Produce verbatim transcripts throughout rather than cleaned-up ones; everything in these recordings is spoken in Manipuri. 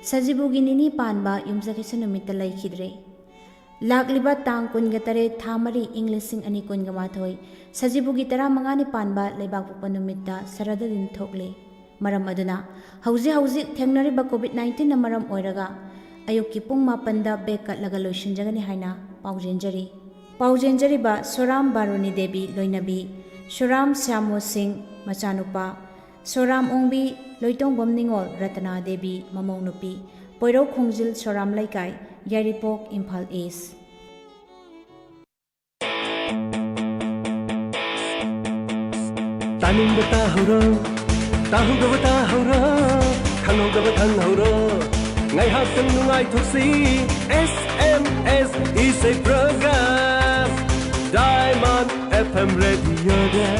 ꯁꯖꯤꯕꯨꯒꯤ ꯅꯤꯅꯤ ꯄꯥꯟꯕ ꯌꯨꯝꯁꯀꯩꯁ ꯅꯨꯃꯤꯠꯇ ꯂꯩꯈꯤꯗ꯭ꯔꯦ꯫ ꯂꯥꯛꯂꯤꯕ ꯇꯥꯡ ꯀꯨꯟꯒ ꯇꯔꯦꯠ, ꯊꯥ ꯃꯔꯤ, ꯏꯪ ꯂꯤꯁꯤꯡ ꯑꯅꯤ ꯀꯨꯟꯒ ꯃꯥꯊꯣꯏ, ꯁꯖꯤꯕꯨꯒꯤ ꯇꯔꯥꯃꯉꯥꯅꯤ ꯄꯥꯟꯕ ꯂꯩꯕꯥꯛꯄꯣꯛꯄ ꯅꯨꯃꯤꯠꯇ ꯁꯔꯗ ꯗꯤꯟ ꯊꯣꯛꯂꯦ꯫ ꯃꯔꯝ ꯑꯗꯨꯅ ꯍꯧꯖꯤꯛ ꯍꯧꯖꯤꯛ ꯊꯦꯡꯅꯔꯤꯕ COVID nineteenꯅ ꯃꯔꯝ ꯑꯣꯏꯔꯒ ꯑꯌꯨꯛꯀꯤ ꯄꯨꯡ ꯃꯥꯄꯟꯗ ꯕꯦꯛ ꯀꯠꯂꯒ ꯂꯣꯏꯁꯤꯟꯖꯒꯅꯤ ꯍꯥꯏꯅ ꯄꯥꯎꯖꯦꯟꯖꯔꯤ꯫ ꯄꯥꯎꯖꯦꯟꯖꯔꯤꯕ ꯁꯣꯔꯥꯝ ꯕꯥꯔꯨꯅꯤ ꯗꯦꯕꯤ ꯂꯣꯏꯅꯕꯤ, ꯁꯣꯔꯥꯝ ꯁ꯭ꯌꯥꯃꯣ ꯁꯤꯡ ꯃꯆꯥꯅꯨꯄꯥ, ꯁꯣꯔꯥꯝ ꯑꯣꯡꯕꯤ ꯂꯣꯏꯇꯣꯡꯕꯝ ꯅꯤꯉꯣꯜ ꯔꯇꯅꯥ ꯗꯦꯕꯤ ꯃꯃꯧ ꯅꯨꯄꯤ, ꯄꯣꯏꯔꯧ ꯈꯣꯡꯖꯤꯜ ꯁꯣꯔꯥꯝ ꯂꯩꯀꯥꯏ, ꯌꯥꯏꯔꯤꯄꯣꯛ, ꯏꯝꯐꯥꯜ ꯏꯁ꯫ ꯇꯥꯅꯤꯡꯕ ꯇꯥꯍꯧꯔꯣ, ꯇꯥꯍꯧꯗꯕ ꯇꯥꯍꯧꯔꯣ, ꯈꯪꯍꯧꯗꯕ ꯈꯪꯍꯧꯔꯣ꯫ ꯉꯥꯏꯍꯥꯛꯇꯪ ꯅꯨꯡꯉꯥꯏꯊꯣꯛꯁꯤ, S M S ꯏꯁꯩ program, Diamond F M radioꯗ꯫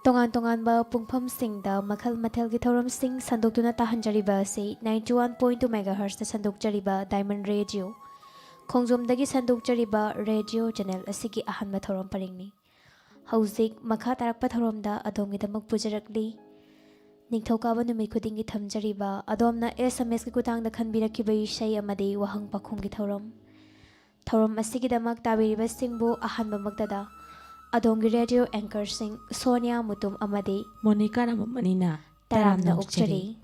ꯇꯣꯉꯥꯟ ꯇꯣꯉꯥꯟꯕ ꯄꯨꯡꯐꯝꯁꯤꯡꯗ ꯃꯈꯜ ꯃꯊꯦꯜꯒꯤ ꯊꯧꯔꯝꯁꯤꯡ ꯁꯟꯗꯣꯛꯇꯨꯅ ꯇꯥꯍꯟꯖꯔꯤꯕ ꯑꯁꯤ ninety one point two megahertzꯇ ꯁꯟꯗꯣꯛꯆꯔꯤꯕ Diamond Radio, ꯈꯣꯡꯖꯣꯝꯗꯒꯤ ꯁꯟꯗꯣꯛꯆꯔꯤꯕ radio channel ꯑꯁꯤꯒꯤ ꯑꯍꯥꯟꯕ ꯊꯧꯔꯝ ꯄꯔꯤꯡꯅꯤ꯫ ꯍꯧꯖꯤꯛ ꯃꯈꯥ ꯇꯥꯔꯛꯄ ꯊꯧꯔꯝꯗ ꯑꯗꯣꯝꯒꯤꯗꯃꯛ ꯄꯨꯖꯔꯛꯂꯤ ꯅꯤꯡꯊꯧꯀꯥꯕ ꯅꯨꯃꯤꯠ ꯈꯨꯗꯤꯡꯒꯤ ꯊꯝꯖꯔꯤꯕ ꯑꯗꯣꯝꯅ S M Sꯀꯤ ꯈꯨꯠꯊꯥꯡꯗ ꯈꯟꯕꯤꯔꯛꯈꯤꯕ ꯏꯁꯩ ꯑꯃꯗꯤ ꯋꯥꯍꯪ ꯄꯥꯎꯈꯨꯝꯒꯤ ꯊꯧꯔꯝ꯫ ꯊꯧꯔꯝ ꯑꯁꯤꯒꯤꯗꯃꯛ ꯇꯥꯕꯤꯔꯤꯕꯁꯤꯡꯕꯨ ꯑꯍꯥꯟꯕꯃꯛꯇꯗ ꯑꯗꯣꯝꯒꯤ radio anchorꯁꯤꯡ ꯁꯣꯅꯤꯌꯥ ꯃꯨꯇꯨꯝ ꯑꯃꯗꯤ ꯃꯣꯅꯤꯀꯥ ꯔꯥꯃꯃꯅꯤꯅ ꯇꯔꯥꯝꯅ ꯇꯔꯥꯝꯅ ꯑꯣꯛꯆꯔꯤ꯫ ꯑꯣꯛꯆꯔꯤ꯫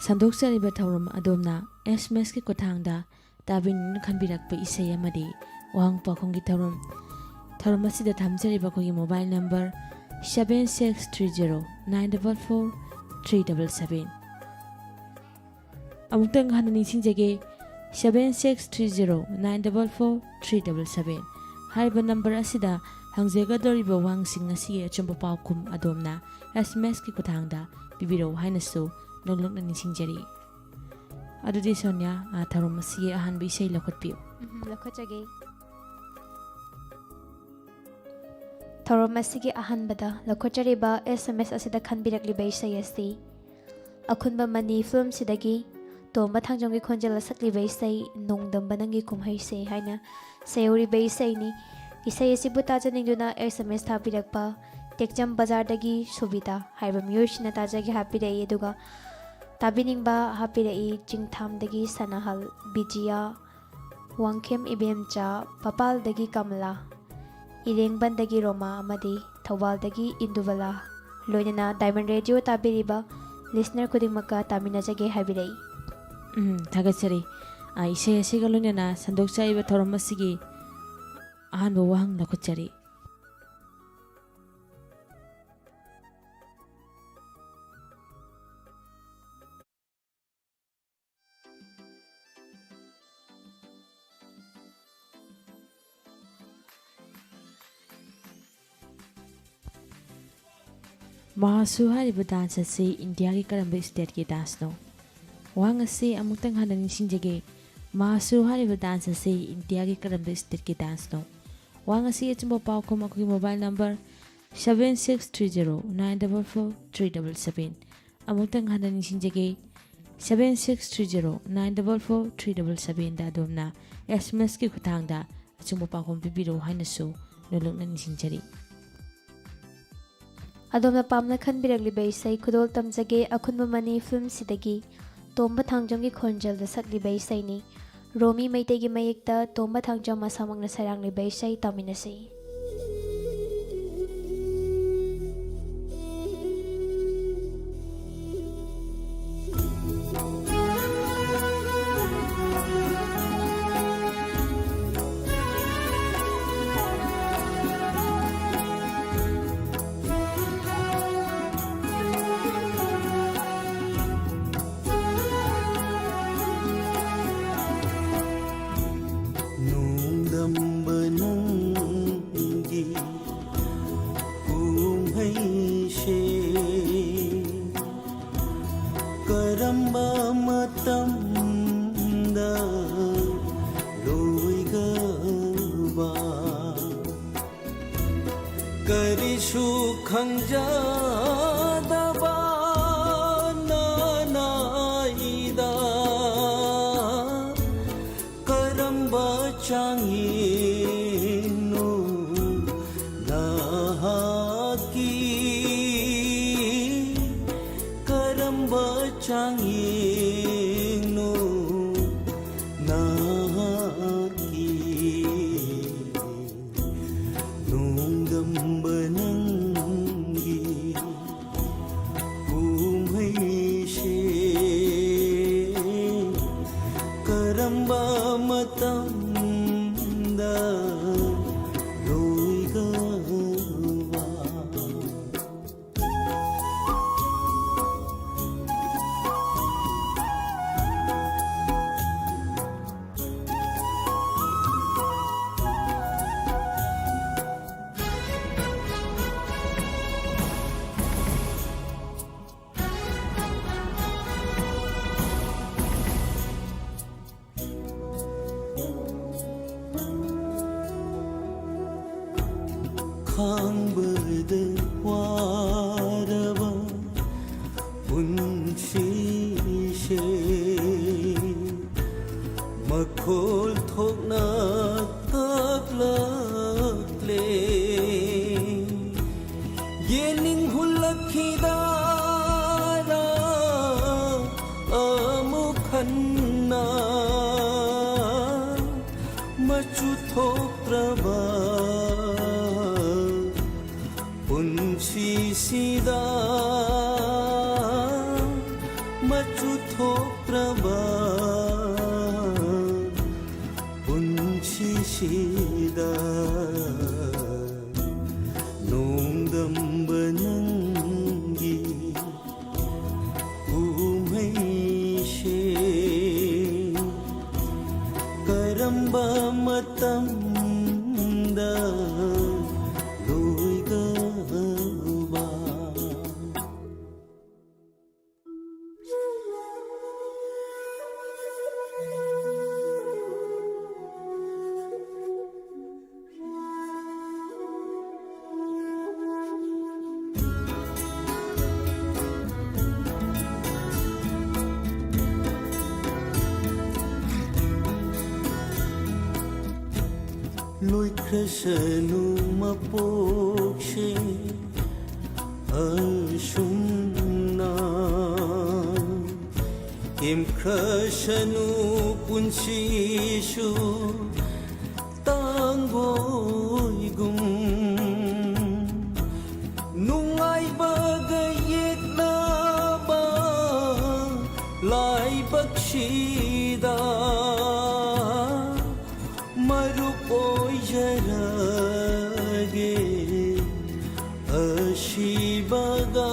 ꯁꯟꯗꯣꯛꯆꯔꯤꯕ ꯊꯧꯔꯝ ꯑꯗꯣꯝꯅ S M Sꯀꯤ ꯈꯨꯠꯊꯥꯡꯗ ꯇꯥꯕꯤꯅꯤꯡꯗꯨꯅ ꯈꯟꯕꯤꯔꯛꯄ ꯏꯁꯩ ꯑꯃꯗꯤ ꯋꯥꯍꯪ ꯄꯥꯎꯈꯨꯝꯒꯤ ꯊꯧꯔꯝ꯫ ꯊꯧꯔꯝ ꯑꯁꯤꯗ ꯊꯝꯖꯔꯤꯕ ꯑꯩꯈꯣꯏꯒꯤ mobile number seven six three zero nine double four three double seven꯫ ꯑꯃꯨꯛꯇꯪ ꯍꯟꯅ ꯅꯤꯡꯁꯤꯡꯖꯒꯦ, seven six three zero nine double four three double seven꯫ ꯍꯥꯏꯔꯤꯕ number ꯑꯁꯤꯗ ꯍꯪꯖꯒꯗꯧꯔꯤꯕ ꯋꯥꯍꯪꯁꯤꯡ ꯑꯁꯤꯒꯤ ꯑꯆꯨꯝꯕ ꯄꯥꯎꯈꯨꯝ ꯑꯗꯣꯝꯅ S M Sꯀꯤ ꯈꯨꯠꯊꯥꯡꯗ ꯄꯤꯕꯤꯔꯛꯎ ꯍꯥꯏꯅꯁꯨ ꯅꯣꯡꯂꯨꯛꯅ ꯅꯤꯡꯁꯤꯡꯖꯔꯤ꯫ ꯑꯗꯨꯗꯤ ꯁꯣꯅꯤꯌꯥ, ꯑ, ꯊꯧꯔꯝ ꯑꯁꯤꯒꯤ ꯑꯍꯥꯟꯕ ꯏꯁꯩ ꯂꯧꯈꯠꯄꯤꯌꯨ꯫ ꯎꯝ, ꯂꯧꯈꯠꯆꯒꯦ꯫ ꯊꯧꯔꯝ ꯑꯁꯤꯒꯤ ꯑꯍꯥꯟꯕꯗ ꯂꯧꯈꯠꯆꯔꯤꯕ S M S ꯑꯁꯤꯗ ꯈꯟꯕꯤꯔꯛꯂꯤꯕ ꯏꯁꯩ ꯑꯁꯤ ꯑꯈꯨꯟꯕ ꯃꯅꯤ ꯐꯤꯂꯝꯁꯤꯗꯒꯤ ꯇꯣꯝꯕ ꯊꯥꯡꯖꯝꯒꯤ ꯈꯣꯟꯖꯦꯜꯗ ꯁꯛꯂꯤꯕ ꯏꯁꯩ ꯅꯣꯡꯗꯝꯕ ꯅꯪꯒꯤ ꯀꯨꯝꯍꯩꯁꯦ ꯍꯥꯏꯅ ꯁꯩꯍꯧꯔꯤꯕ ꯏꯁꯩꯅꯤ꯫ ꯏꯁꯩ ꯑꯁꯤꯕꯨ ꯇꯥꯖꯅꯤꯡꯗꯨꯅ S M S ꯊꯥꯕꯤꯔꯛꯄ ꯇꯦꯛꯆꯝ ꯕꯖꯥꯔꯗꯒꯤ ꯁꯨꯕꯤꯇꯥ ꯍꯥꯏꯕ ꯃꯤꯑꯣꯏꯁꯤꯅ ꯇꯥꯖꯒꯦ ꯍꯥꯞꯄꯤꯔꯛꯏ, ꯑꯗꯨꯒ ꯇꯥꯕꯤꯅꯤꯡꯕ ꯍꯥꯞꯄꯤꯔꯛꯏ ꯆꯤꯡꯊꯥꯝꯗꯒꯤ ꯁꯅꯥꯍꯜ, ꯕꯤꯖꯤꯌꯥ, ꯋꯥꯡꯈꯦꯝ ꯏꯕꯦꯝꯆꯥ, ꯄꯄꯥꯜꯗꯒꯤ ꯀꯃꯂꯥ, ꯏꯔꯦꯡꯕꯟꯗꯒꯤ ꯔꯣꯃꯥ ꯑꯃꯗꯤ ꯊꯧꯕꯥꯜꯗꯒꯤ ꯏꯟꯗꯨꯕꯂꯥ꯫ ꯂꯣꯏꯅꯅ Diamond Radio ꯇꯥꯕꯤꯔꯤꯕ listener ꯈꯨꯗꯤꯡꯃꯛꯀ ꯇꯥꯃꯤꯟꯅꯖꯒꯦ ꯍꯥꯏꯕꯤꯔꯛꯏ꯫ ꯎꯝ, ꯊꯥꯒꯠꯆꯔꯤ꯫ ꯑ, ꯏꯁꯩ ꯑꯁꯤꯒ ꯂꯣꯏꯅꯅ ꯁꯟꯗꯣꯛꯆꯔꯤꯕ ꯊꯧꯔꯝ ꯑꯁꯤꯒꯤ ꯑꯍꯥꯟꯕ ꯋꯥꯍꯪ ꯂꯧꯈꯠꯆꯔꯤ꯫ ꯃꯍꯥꯁꯨ ꯍꯥꯏꯔꯤꯕ dance ꯑꯁꯤ ꯏꯟꯗꯤꯌꯥꯒꯤ ꯀꯔꯝꯕ stateꯀꯤ danceꯅꯣ? ꯋꯥꯍꯪ ꯑꯁꯤ ꯑꯃꯨꯛꯇꯪ ꯍꯟꯅ ꯅꯤꯡꯁꯤꯡꯖꯒꯦ꯫ ꯃꯍꯥꯁꯨ ꯍꯥꯏꯔꯤꯕ dance ꯑꯁꯤ ꯏꯟꯗꯤꯌꯥꯒꯤ ꯀꯔꯝꯕ stateꯀꯤ danceꯅꯣ? ꯋꯥꯍꯪ ꯑꯁꯤ ꯑꯆꯨꯝꯕ ꯄꯥꯎꯈꯨꯝ ꯑꯩꯈꯣꯏꯒꯤ mobile number seven six three zero nine double four three double seven꯫ ꯑꯃꯨꯛꯇꯪ ꯍꯟꯅ ꯅꯤꯡꯁꯤꯡꯖꯒꯦ, seven six three zero nine double four three double sevenꯗ ꯑꯗꯣꯝꯅ S M Sꯀꯤ ꯈꯨꯠꯊꯥꯡꯗ ꯑꯆꯨꯝꯕ ꯄꯥꯎꯈꯨꯝ ꯄꯤꯕꯤꯔꯛꯎ ꯍꯥꯏꯅꯁꯨ ꯅꯣꯜꯂꯨꯛꯅ ꯅꯤꯡꯁꯤꯡꯖꯔꯤ꯫ ꯑꯗꯣꯝꯅ ꯄꯥꯝꯅ ꯈꯟꯕꯤꯔꯛꯂꯤꯕ ꯏꯁꯩ ꯈꯨꯗꯣꯜ ꯇꯝꯖꯒꯦ ꯑꯈꯨꯟꯕ ꯃꯅꯤ ꯐꯤꯂꯝꯁꯤꯗꯒꯤ ꯇꯣꯝꯕ ꯊꯥꯡꯖꯝꯒꯤ ꯈꯣꯟꯖꯦꯜꯗ ꯁꯛꯂꯤꯕ ꯏꯁꯩꯅꯤ꯫ ꯔꯣꯃꯤ ꯃꯩꯇꯩꯒꯤ ꯃꯌꯦꯛꯇ ꯇꯣꯝꯕ ꯊꯥꯡꯖꯝ ꯃꯁꯥꯃꯛꯅ ꯁꯩꯔꯥꯡꯂꯤꯕ ꯏꯁꯩ ꯇꯥꯃꯤꯟꯅꯁꯤ꯫ ꯅꯣꯡꯗꯝꯕ ꯅꯪꯒꯤ ꯀꯨꯝꯍꯩꯁꯦ ꯀꯔꯝꯕ ꯃꯇꯝ ꯈꯪꯖꯗꯕ ꯅꯅꯥꯏꯗ ꯀꯔꯝꯕ ꯆꯥꯡꯌꯦꯡꯅꯣ ꯅꯍꯥꯛꯀꯤ? ꯀꯔꯝꯕ ꯆꯥꯡꯌꯦꯡꯅꯣ ꯅꯍꯥꯛꯀꯤ? ꯅꯣꯡꯗꯝꯕ ꯅꯪꯒꯤ ꯀꯨꯝꯍꯩꯁꯦ ꯀꯔꯝꯕ ꯃꯇꯝꯗ ꯂꯣꯏꯒꯗꯧꯕ? ꯈꯥꯡꯕꯗ ꯋꯥꯔꯕ ꯄꯨꯟꯁꯤꯁꯦ ꯃꯈꯣꯜ ꯊꯣꯛꯅ ꯀꯞꯂꯛꯂꯦ꯫ ꯌꯦꯅꯤꯡ ꯍꯨꯜꯂꯛꯈꯤꯗꯥꯔꯥ ꯑꯃꯨꯛ ꯍꯟꯅ ꯃꯆꯨ ꯊꯣꯛꯇ꯭ꯔꯕ ꯄꯨꯟꯁꯤꯁꯤꯗ, ꯃꯆꯨ ꯊꯣꯛꯇ꯭ꯔꯕ ꯄꯨꯟꯁꯤꯁꯤꯗ ꯅꯣꯡꯗꯝꯕ ꯅꯪꯒꯤ ꯀꯨꯝꯍꯩꯁꯦ ꯀꯔꯝꯕ ꯃꯇꯝꯗ ꯂꯣꯏꯒꯗꯧꯕ? ꯂꯣꯏꯈ꯭ꯔꯁꯅꯨ ꯃꯄꯣꯛꯁꯦ ꯑꯁꯨꯝꯅ, ꯇꯦꯝꯈ꯭ꯔꯁꯅꯨ ꯄꯨꯟꯁꯤꯁꯨ ꯇꯥꯡꯒꯣꯏꯒꯨꯝ꯫ ꯅꯨꯡꯉꯥꯏꯕꯒ ꯌꯦꯛꯅꯕ ꯂꯥꯏꯕꯛꯁꯤꯗ ꯃꯔꯨꯞ ꯑꯣꯏꯖꯔꯒꯦ꯫ ꯑꯁꯤꯕꯒ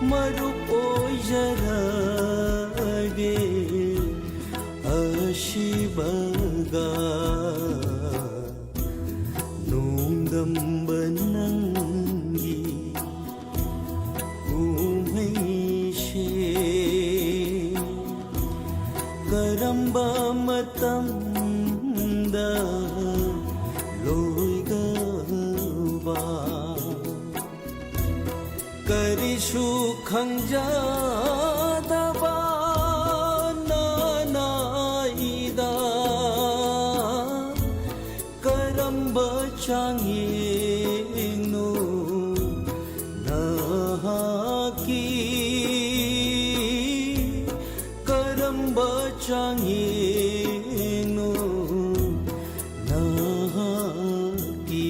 ꯃꯔꯨꯞ ꯑꯣꯏꯖꯔꯒꯦ꯫ ꯑꯁꯤꯕꯒ ꯅꯣꯡꯗꯝꯕ ꯅꯪꯒꯤ ꯀꯨꯝꯍꯩꯁꯦ ꯀꯔꯝꯕ ꯃꯇꯝꯗ ꯂꯣꯏꯒꯕ? ꯀꯔꯤꯁꯨ ꯈꯪꯖꯗꯕ ꯅꯅꯥꯏꯗ ꯀꯔꯝꯕ ꯆꯥꯡꯌꯦꯡꯅꯣ ꯅꯍꯥꯛꯀꯤ? ꯀꯔꯝꯕ ꯆꯥꯡꯌꯦꯡꯅꯣ ꯅꯍꯥꯛꯀꯤ?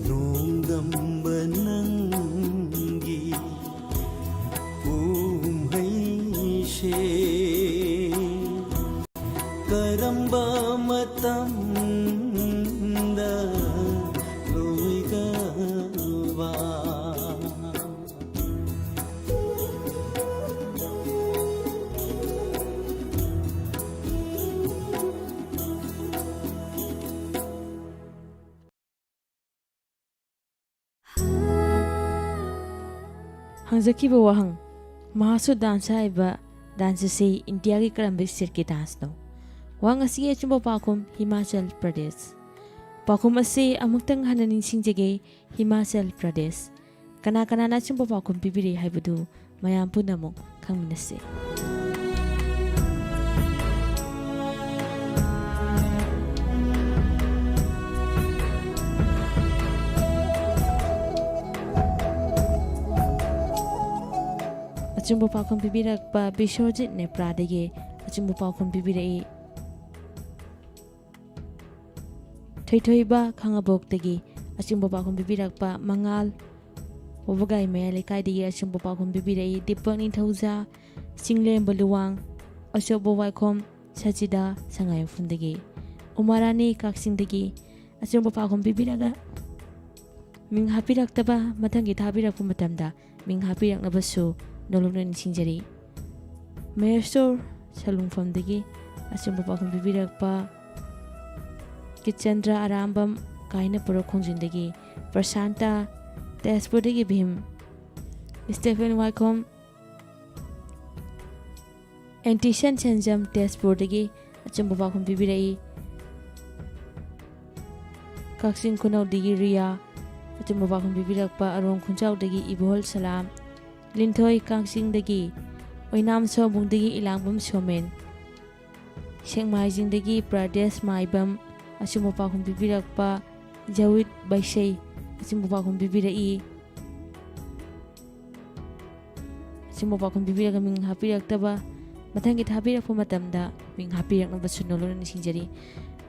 ꯅꯣꯡꯗꯝꯕ ꯅꯪꯒꯤ ꯀꯨꯝꯍꯩꯁꯦ ꯀꯔꯝꯕ ꯃꯇꯝꯗ ꯂꯣꯏꯒꯕ? ꯍꯪꯖꯈꯤꯕ ꯋꯥꯍꯪ, ꯃꯍꯥꯁꯨ ꯗꯥꯟꯁ ꯍꯥꯏꯕ ꯗꯥꯟꯁ ꯑꯁꯤ ꯏꯟꯗꯤꯌꯥꯒꯤ ꯀꯔꯝꯕ ꯁ꯭ꯇꯦꯠꯀꯤ ꯗꯥꯟꯁꯅꯣ? ꯋꯥꯍꯪ ꯑꯁꯤꯒꯤ ꯑꯆꯨꯝꯕ ꯄꯥꯎꯈꯨꯝ ꯍꯤꯃꯥꯆꯜ ꯄ꯭ꯔꯗꯦꯁ꯫ ꯄꯥꯎꯈꯨꯝ ꯑꯁꯤ ꯑꯃꯨꯛꯇꯪ ꯍꯟꯅ ꯅꯤꯡꯁꯤꯡꯖꯒꯦ, ꯍꯤꯃꯥꯆꯜ ꯄ꯭ꯔꯗꯦꯁ꯫ ꯀꯅꯥ ꯀꯅꯥꯅ ꯑꯆꯨꯝꯕ ꯄꯥꯎꯈꯨꯝ ꯄꯤꯕꯤꯔꯦ ꯍꯥꯏꯕꯗꯨ ꯃꯌꯥꯝ ꯄꯨꯝꯅꯃꯛ ꯈꯪꯃꯤꯟꯅꯁꯤ꯫ ꯑꯆꯨꯝꯕ ꯄꯥꯎꯈꯨꯝ ꯄꯤꯕꯤꯔꯛꯄ ꯕꯤꯁ꯭ꯋꯖꯤꯠ ꯅꯦꯄ꯭ꯔꯥꯗꯒꯤ ꯑꯆꯨꯝꯕ ꯄꯥꯎꯈꯨꯝ ꯄꯤꯕꯤꯔꯛꯏ꯫ ꯊꯣꯏꯊꯣꯏꯕ ꯈꯥꯉꯕꯣꯛꯇꯒꯤ ꯑꯆꯨꯝꯕ ꯄꯥꯎꯈꯨꯝ ꯄꯤꯕꯤꯔꯛꯄ ꯃꯉꯥꯜ ꯋꯥꯕꯒꯥꯏ ꯃꯌꯥꯏ ꯂꯩꯀꯥꯏꯗꯒꯤ ꯑꯆꯨꯝꯕ ꯄꯥꯎꯈꯨꯝ ꯄꯤꯕꯤꯔꯛꯏ꯫ ꯗꯤꯄꯛ ꯅꯤꯡꯊꯧꯖꯥ, ꯆꯤꯡꯂꯦꯝꯕ ꯂꯨꯋꯥꯡ, ꯑꯆꯧꯕ ꯋꯥꯏꯈꯣꯝ, ꯁꯆꯤꯗꯥ ꯁꯉꯥꯏꯌꯨꯝꯐꯝꯗꯒꯤ꯫ ꯎꯃꯥꯔꯥꯅꯤ ꯀꯛꯆꯤꯡꯗꯒꯤ ꯑꯆꯨꯝꯕ ꯄꯥꯎꯈꯨꯝ ꯄꯤꯕꯤꯔꯒ ꯃꯤꯡ ꯍꯥꯞꯄꯤꯔꯛꯇꯕ ꯃꯊꯪꯒꯤ ꯊꯥꯕꯤꯔꯛꯄ ꯃꯇꯝꯗ ꯃꯤꯡ ꯍꯥꯞꯄꯤꯔꯛꯅꯕꯁꯨ ꯅꯣꯂꯨꯛꯅ ꯅꯤꯡꯁꯤꯡꯖꯔꯤ꯫ ꯃꯍꯦꯁꯣꯔ ꯁꯂꯨꯡꯐꯝꯗꯒꯤ ꯑꯆꯨꯝꯕ ꯄꯥꯎꯈꯨꯝ ꯄꯤꯕꯤꯔꯛꯄ ꯀꯤꯆꯟꯗ꯭ꯔ ꯑꯔꯥꯝꯕꯝ ꯀꯥꯏꯅ ꯄꯨꯔꯛ ꯈꯣꯡꯖꯤꯟꯗꯒꯤ ꯄ꯭ꯔꯁꯥꯟꯇ, ꯇꯦꯖꯄꯨꯔꯗꯒꯤ ꯚꯤꯝ, ꯁ꯭ꯇꯦꯐꯦꯟ ꯋꯥꯏꯈꯣꯝ, ꯑꯦꯟꯇꯤꯁꯟ ꯁꯦꯟꯖꯝ ꯇꯦꯖꯄꯨꯔꯗꯒꯤ ꯑꯆꯨꯝꯕ ꯄꯥꯎꯈꯨꯝ ꯄꯤꯕꯤꯔꯛꯏ꯫ ꯀꯛꯆꯤꯡ ꯈꯨꯅꯧꯗꯒꯤ ꯔꯤꯌꯥ ꯑꯆꯨꯝꯕ ꯄꯥꯎꯈꯨꯝ ꯄꯤꯕꯤꯔꯛꯄ, ꯑꯔꯣꯡ ꯈꯨꯟꯖꯥꯎꯗꯒꯤ ꯏꯕꯣꯍꯜ ꯁꯂꯥꯝ, ꯂꯤꯟꯊꯣꯏ ꯀꯛꯆꯤꯡꯗꯒꯤ, ꯑꯣꯏꯅꯥꯝ ꯁꯣꯝꯕꯨꯡꯗꯒꯤ ꯏꯂꯥꯡꯕꯝ ꯁꯣꯃꯦꯟ, ꯁꯦꯛꯃꯥꯏꯖꯤꯡꯗꯒꯤ ꯄ꯭ꯔꯗꯦꯁ ꯃꯥꯏꯕꯝ ꯑꯆꯨꯝꯕ ꯄꯥꯎꯈꯨꯝ ꯄꯤꯕꯤꯔꯛꯄ, ꯖꯋꯤꯠ ꯕꯩꯁꯩ ꯑꯆꯨꯝꯕ ꯄꯥꯎꯈꯨꯝ ꯄꯤꯕꯤꯔꯛꯏ꯫ ꯑꯆꯨꯝꯕ ꯄꯥꯎꯈꯨꯝ ꯄꯤꯕꯤꯔꯒ ꯃꯤꯡ ꯍꯥꯞꯄꯤꯔꯛꯇꯕ ꯃꯊꯪꯒꯤ ꯊꯥꯕꯤꯔꯛꯄ ꯃꯇꯝꯗ ꯃꯤꯡ ꯍꯥꯞꯄꯤꯔꯛꯅꯕꯁꯨ ꯅꯣꯂꯨꯛꯅ ꯅꯤꯡꯁꯤꯡꯖꯔꯤ꯫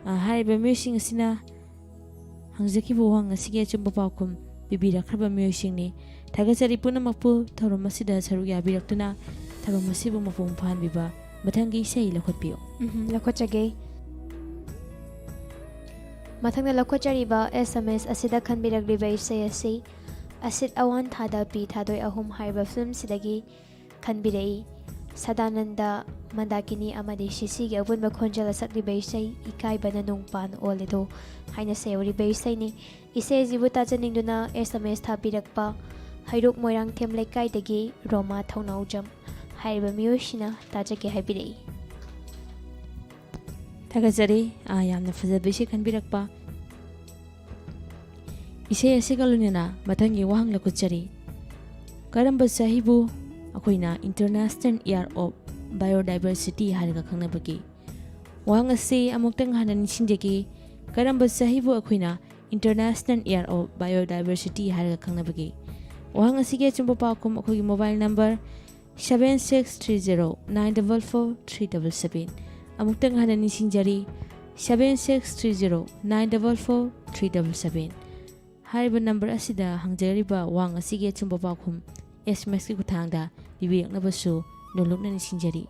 ꯑ, ꯍꯥꯏꯔꯤꯕ ꯃꯤꯑꯣꯏꯁꯤꯡ ꯑꯁꯤꯅ ꯍꯪꯖꯈꯤꯕ ꯋꯥꯍꯪ ꯑꯁꯤꯒꯤ ꯑꯆꯨꯝꯕ ꯄꯥꯎꯈꯨꯝ ꯄꯤꯕꯤꯔꯛꯈ꯭ꯔꯕ ꯃꯤꯑꯣꯏꯁꯤꯡꯅꯤ꯫ ꯊꯥꯒꯠꯆꯔꯤ ꯄꯨꯝꯅꯃꯛꯄꯨ ꯊꯧꯔꯝ ꯑꯁꯤꯗ ꯁꯔꯨꯛ ꯌꯥꯕꯤꯔꯛꯇꯨꯅ ꯊꯧꯔꯝ ꯑꯁꯤꯕꯨ ꯃꯄꯨꯡ ꯐꯥꯍꯟꯕꯤꯕ꯫ ꯃꯊꯪꯒꯤ ꯏꯁꯩ ꯂꯧꯈꯠꯄꯤꯌꯨ꯫ ꯎꯝꯍꯨꯝ, ꯂꯧꯈꯠꯆꯒꯦ꯫ ꯃꯊꯪꯗ ꯂꯧꯈꯠꯆꯔꯤꯕ S M S ꯑꯁꯤꯗ ꯈꯟꯕꯤꯔꯛꯂꯤꯕ ꯏꯁꯩ ꯑꯁꯤ ꯑꯁꯤꯠ ꯑꯋꯥꯟ ꯊꯥꯗ ꯄꯤ ꯊꯥꯗꯣꯏ ꯑꯍꯨꯝ ꯍꯥꯏꯔꯤꯕ ꯐꯤꯂꯝꯁꯤꯗꯒꯤ ꯈꯟꯕꯤꯔꯛꯏ꯫ ꯁꯗꯥꯅꯟꯗ, ꯃꯟꯗꯥꯀꯤꯅꯤ ꯑꯃꯗꯤ ꯁꯤꯁꯤꯒꯤ ꯑꯄꯨꯟꯕ ꯈꯣꯟꯖꯦꯜꯗ ꯁꯛꯂꯤꯕ ꯏꯁꯩ ꯏꯀꯥꯏꯕꯅ ꯅꯣꯡꯄꯥꯟ ꯑꯣꯜꯂꯦꯗꯣ ꯍꯥꯏꯅ ꯁꯩꯌꯧꯔꯤꯕ ꯏꯁꯩꯅꯤ꯫ ꯏꯁꯩ ꯑꯁꯤꯕꯨ ꯇꯥꯖꯅꯤꯡꯗꯨꯅ S M S ꯊꯥꯕꯤꯔꯛꯄ ꯍꯩꯔꯣꯛ ꯃꯣꯏꯔꯥꯡꯊꯦꯝ ꯂꯩꯀꯥꯏꯗꯒꯤ ꯔꯣꯃꯥ ꯊꯧꯅꯥꯎꯖꯝ ꯍꯥꯏꯔꯤꯕ ꯃꯤꯑꯣꯏꯁꯤꯅ ꯇꯥꯖꯒꯦ ꯍꯥꯏꯕꯤꯔꯛꯏ꯫ ꯊꯥꯒꯠꯆꯔꯤ꯫ ꯑꯥ, ꯌꯥꯝꯅ ꯐꯖꯕ ꯏꯁꯩ ꯈꯟꯕꯤꯔꯛꯄ꯫ ꯏꯁꯩ ꯑꯁꯤꯒ ꯂꯣꯏꯅꯅ ꯃꯊꯪꯒꯤ ꯋꯥꯍꯪ ꯂꯧꯈꯠꯆꯔꯤ꯫ ꯀꯔꯝꯕ ꯆꯍꯤꯕꯨ ꯑꯩꯈꯣꯏꯅ International Year of Biodiversity ꯍꯥꯏꯔꯒ ꯈꯪꯅꯕꯒꯦ? ꯋꯥꯍꯪ ꯑꯁꯤ ꯑꯃꯨꯛꯇꯪ ꯍꯟꯅ ꯅꯤꯡꯁꯤꯡꯖꯒꯦ꯫ ꯀꯔꯝꯕ ꯆꯍꯤꯕꯨ ꯑꯩꯈꯣꯏꯅ International Year of Biodiversity ꯍꯥꯏꯔꯒ ꯈꯪꯅꯕꯒꯦ? ꯋꯥꯍꯪ ꯑꯁꯤꯒꯤ ꯑꯆꯨꯝꯕ ꯄꯥꯎꯈꯨꯝ ꯑꯩꯈꯣꯏꯒꯤ mobile number seven six three zero nine double four three double seven꯫ ꯑꯃꯨꯛꯇꯪ ꯍꯟꯅ ꯅꯤꯡꯁꯤꯡꯖꯔꯤ, seven six three zero nine double four three double seven꯫ ꯍꯥꯏꯔꯤꯕ ꯅꯝꯕꯔ ꯑꯁꯤꯗ ꯍꯪꯖꯔꯤꯕ ꯋꯥꯍꯪ ꯑꯁꯤꯒꯤ ꯑꯆꯨꯝꯕ ꯄꯥꯎꯈꯨꯝ ꯑꯦꯁ ꯑꯦꯝ ꯑꯦꯁꯀꯤ ꯈꯨꯠꯊꯥꯡꯗ ꯄꯤꯕꯤꯔꯛꯅꯕꯁꯨ ꯅꯣꯜꯂꯨꯛꯅ ꯅꯤꯡꯁꯤꯡꯖꯔꯤ꯫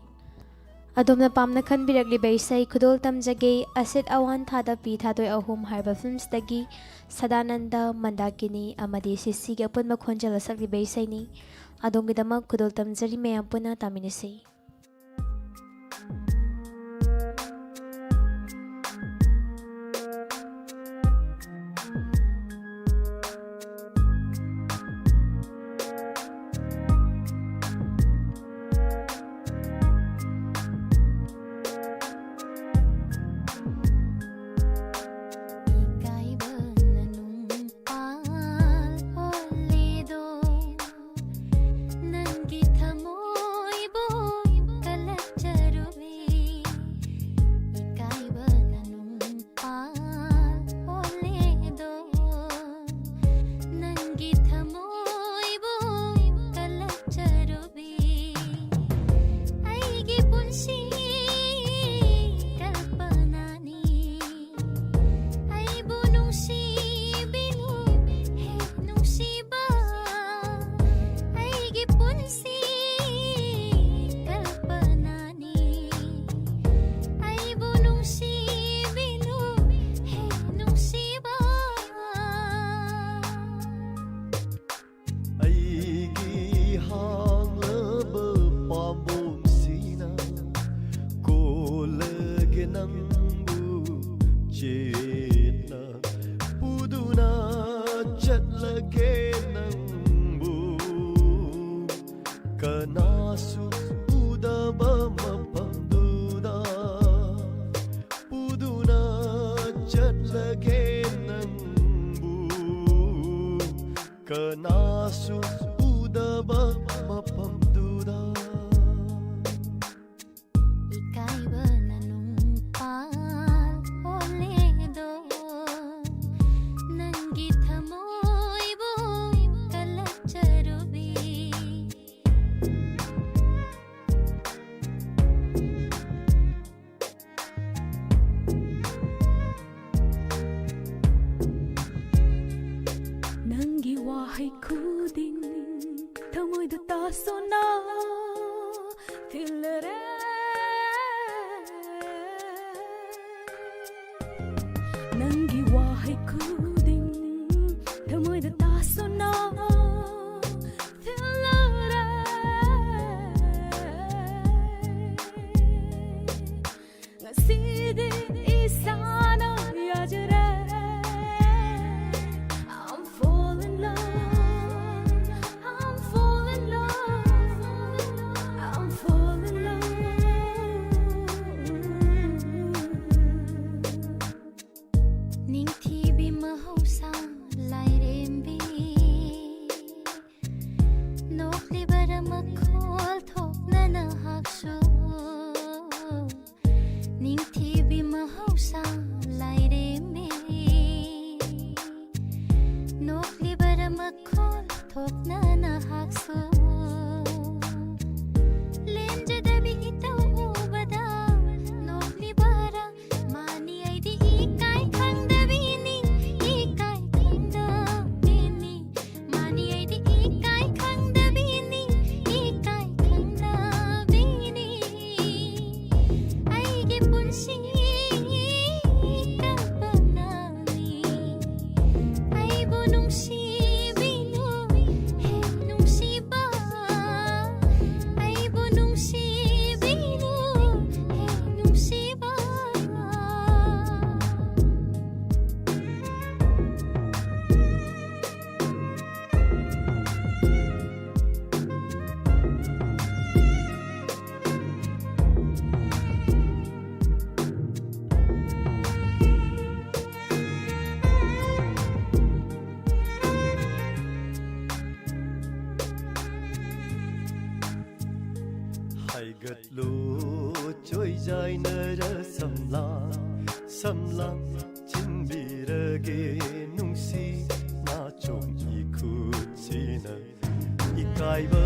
ꯑꯗꯣꯝꯅ ꯄꯥꯝꯅ ꯈꯟꯕꯤꯔꯛꯂꯤꯕ ꯏꯁꯩ ꯈꯨꯗꯣꯜ ꯇꯝꯖꯒꯦ, ꯑꯁꯤꯠ ꯑꯋꯥꯟ ꯊꯥꯗ ꯄꯤ ꯊꯥꯗꯣꯏ ꯑꯍꯨꯝ ꯍꯥꯏꯕ ꯐꯤꯜꯝꯁꯤꯗꯒꯤ ꯁꯗꯥꯅꯟꯗ, ꯃꯟꯗꯥꯀꯤꯅꯤ ꯑꯃꯗꯤ ꯁꯤꯁꯤꯒꯤ ꯑꯄꯨꯟꯕ ꯈꯣꯟꯖꯦꯜꯗ ꯁꯛꯂꯤꯕ ꯏꯁꯩꯅꯤ꯫ ꯑꯗꯣꯝꯒꯤꯗꯃꯛ ꯈꯨꯗꯣꯜ ꯇꯝꯖꯔꯤ, ꯃꯌꯥꯝ ꯄꯨꯟꯅ ꯇꯥꯃꯤꯟꯅꯁꯤ꯫ ꯏꯀꯥꯏꯕꯅ ꯅꯨꯡ ꯄꯥꯜ ꯍꯣꯜꯂꯦꯗꯣ, ꯅꯪꯒꯤ ꯊꯃꯣꯏꯕꯨ ꯀꯜꯂꯛꯆꯔꯨꯕꯤ꯫ ꯏꯀꯥꯏꯕꯅ ꯅꯨꯡ ꯄꯥꯜ ꯍꯣꯜꯂꯦꯗꯣ, ꯅꯪꯒꯤ ꯊꯃꯣꯏꯕꯨ ꯀꯜꯂꯛꯆꯔꯨꯕꯤ꯫ ꯑꯩꯒꯤ ꯄꯨꯟꯁꯤ ꯀꯜꯄꯅꯥꯅꯤ꯫ ꯑꯩꯕꯨ ꯅꯨꯡꯁꯤꯕꯤꯅꯨ, ꯍꯦ ꯅꯨꯡꯁꯤꯕ꯫ ꯑꯩꯒꯤ ꯄꯨꯟꯁꯤ ꯀꯜꯄꯅꯥꯅꯤ꯫ ꯑꯩꯕꯨ ꯅꯨꯡꯁꯤꯕꯤꯅꯨ, ꯍꯦ ꯅꯨꯡꯁꯤꯕ꯫ ꯑꯩꯒꯤ ꯍꯥꯡꯂꯕ ꯄꯥꯝꯕꯣꯝꯁꯤꯅ ꯀꯣꯜꯂꯒꯦ ꯅꯪꯕꯨ, ꯆꯦꯠꯅ ꯄꯨꯗꯨꯅ ꯆꯠꯂꯒꯦ ꯅꯪꯕꯨ꯫ ꯀꯅꯥꯁꯨ ꯎꯗꯕ ꯃꯐꯝꯗꯨꯗ ꯄꯨꯗꯨꯅ ꯆꯠꯂꯒꯦ ꯅꯪꯕꯨ꯫ ꯀꯅꯥꯁꯨ ꯎꯗꯕ ꯃꯐꯝꯗꯨꯗ꯫ ꯏꯀꯥꯏꯕꯅ ꯅꯨꯡ ꯄꯥꯜ ꯍꯣꯜꯂꯦꯗꯣ, ꯅꯪꯒꯤ ꯊꯃꯣꯏꯕꯨ ꯀꯜꯂꯛꯆꯔꯨꯕꯤ꯫ ꯇꯥꯁꯣꯅ ꯊꯤꯜꯂꯔꯦ꯫ ꯅꯪꯒꯤ ꯋꯥꯍꯩ ꯈꯨꯗꯤꯡ ꯊꯃꯣꯏꯗ ꯇꯥꯁꯣꯅ ꯊꯤꯜꯂꯔꯦ꯫ ꯉꯁꯤꯗꯤ ꯏꯁꯥꯅ ꯌꯥꯖꯔꯦ꯫ I'm fall in love, I'm fall in love, I'm fall in love. ꯅꯤꯡꯊꯤꯕꯤ ꯃꯍꯧꯁꯥ ꯂꯥꯏꯔꯦꯝꯕꯤ, ꯅꯣꯛꯂꯤꯕꯔꯥ ꯃꯈꯣꯜ ꯊꯣꯛꯅ ꯅꯍꯥꯛꯁꯨ? ꯅꯤꯡꯊꯤꯕꯤ ꯃꯍꯧꯁꯥ ꯂꯥꯏꯔꯦꯝꯕꯤ, ꯅꯣꯛꯂꯤꯕꯔꯥ ꯃꯈꯣꯜ ꯊꯣꯛꯅ ꯅꯍꯥꯛꯁꯨ? ꯂꯦꯝꯖꯗꯕꯤ ꯏꯇꯧ ꯎꯕꯗ ꯅꯣꯛꯂꯤꯕꯔꯥ? ꯃꯥꯅꯤ ꯑꯩꯗꯤ ꯏꯀꯥꯏ ꯈꯪꯗꯕꯤꯅꯤ, ꯏꯀꯥꯏ ꯈꯪꯗꯕꯤꯅꯤ꯫ ꯃꯥꯅꯤ ꯑꯩꯗꯤ ꯏꯀꯥꯏ ꯈꯪꯗꯕꯤꯅꯤ, ꯏꯀꯥꯏ ꯈꯪꯗꯕꯤꯅꯤ꯫ ꯑꯩꯒꯤ ꯄꯨꯟꯁꯤ ꯀꯜꯄꯅꯥꯅꯤ꯫ ꯑꯩꯕꯨ ꯅꯨꯡꯁꯤꯕꯤꯅꯨ ꯍꯦ ꯅꯨꯡꯁꯤꯕ, ꯑꯩꯕꯨ ꯅꯨꯡꯁꯤꯕꯤꯅꯨ ꯍꯦ ꯅꯨꯡꯁꯤꯕ꯫ ꯍꯥꯏꯒꯠꯂꯨ ꯆꯣꯏꯖꯥꯏꯅꯔ ꯁꯝꯂꯥꯡ, ꯁꯝꯂꯥꯡ ꯆꯤꯟꯕꯤꯔꯒꯦ ꯅꯨꯡꯁꯤ ꯅꯥꯆꯣꯝ ꯏꯈꯨꯠꯁꯤꯅ꯫ ꯏꯀꯥꯏꯕ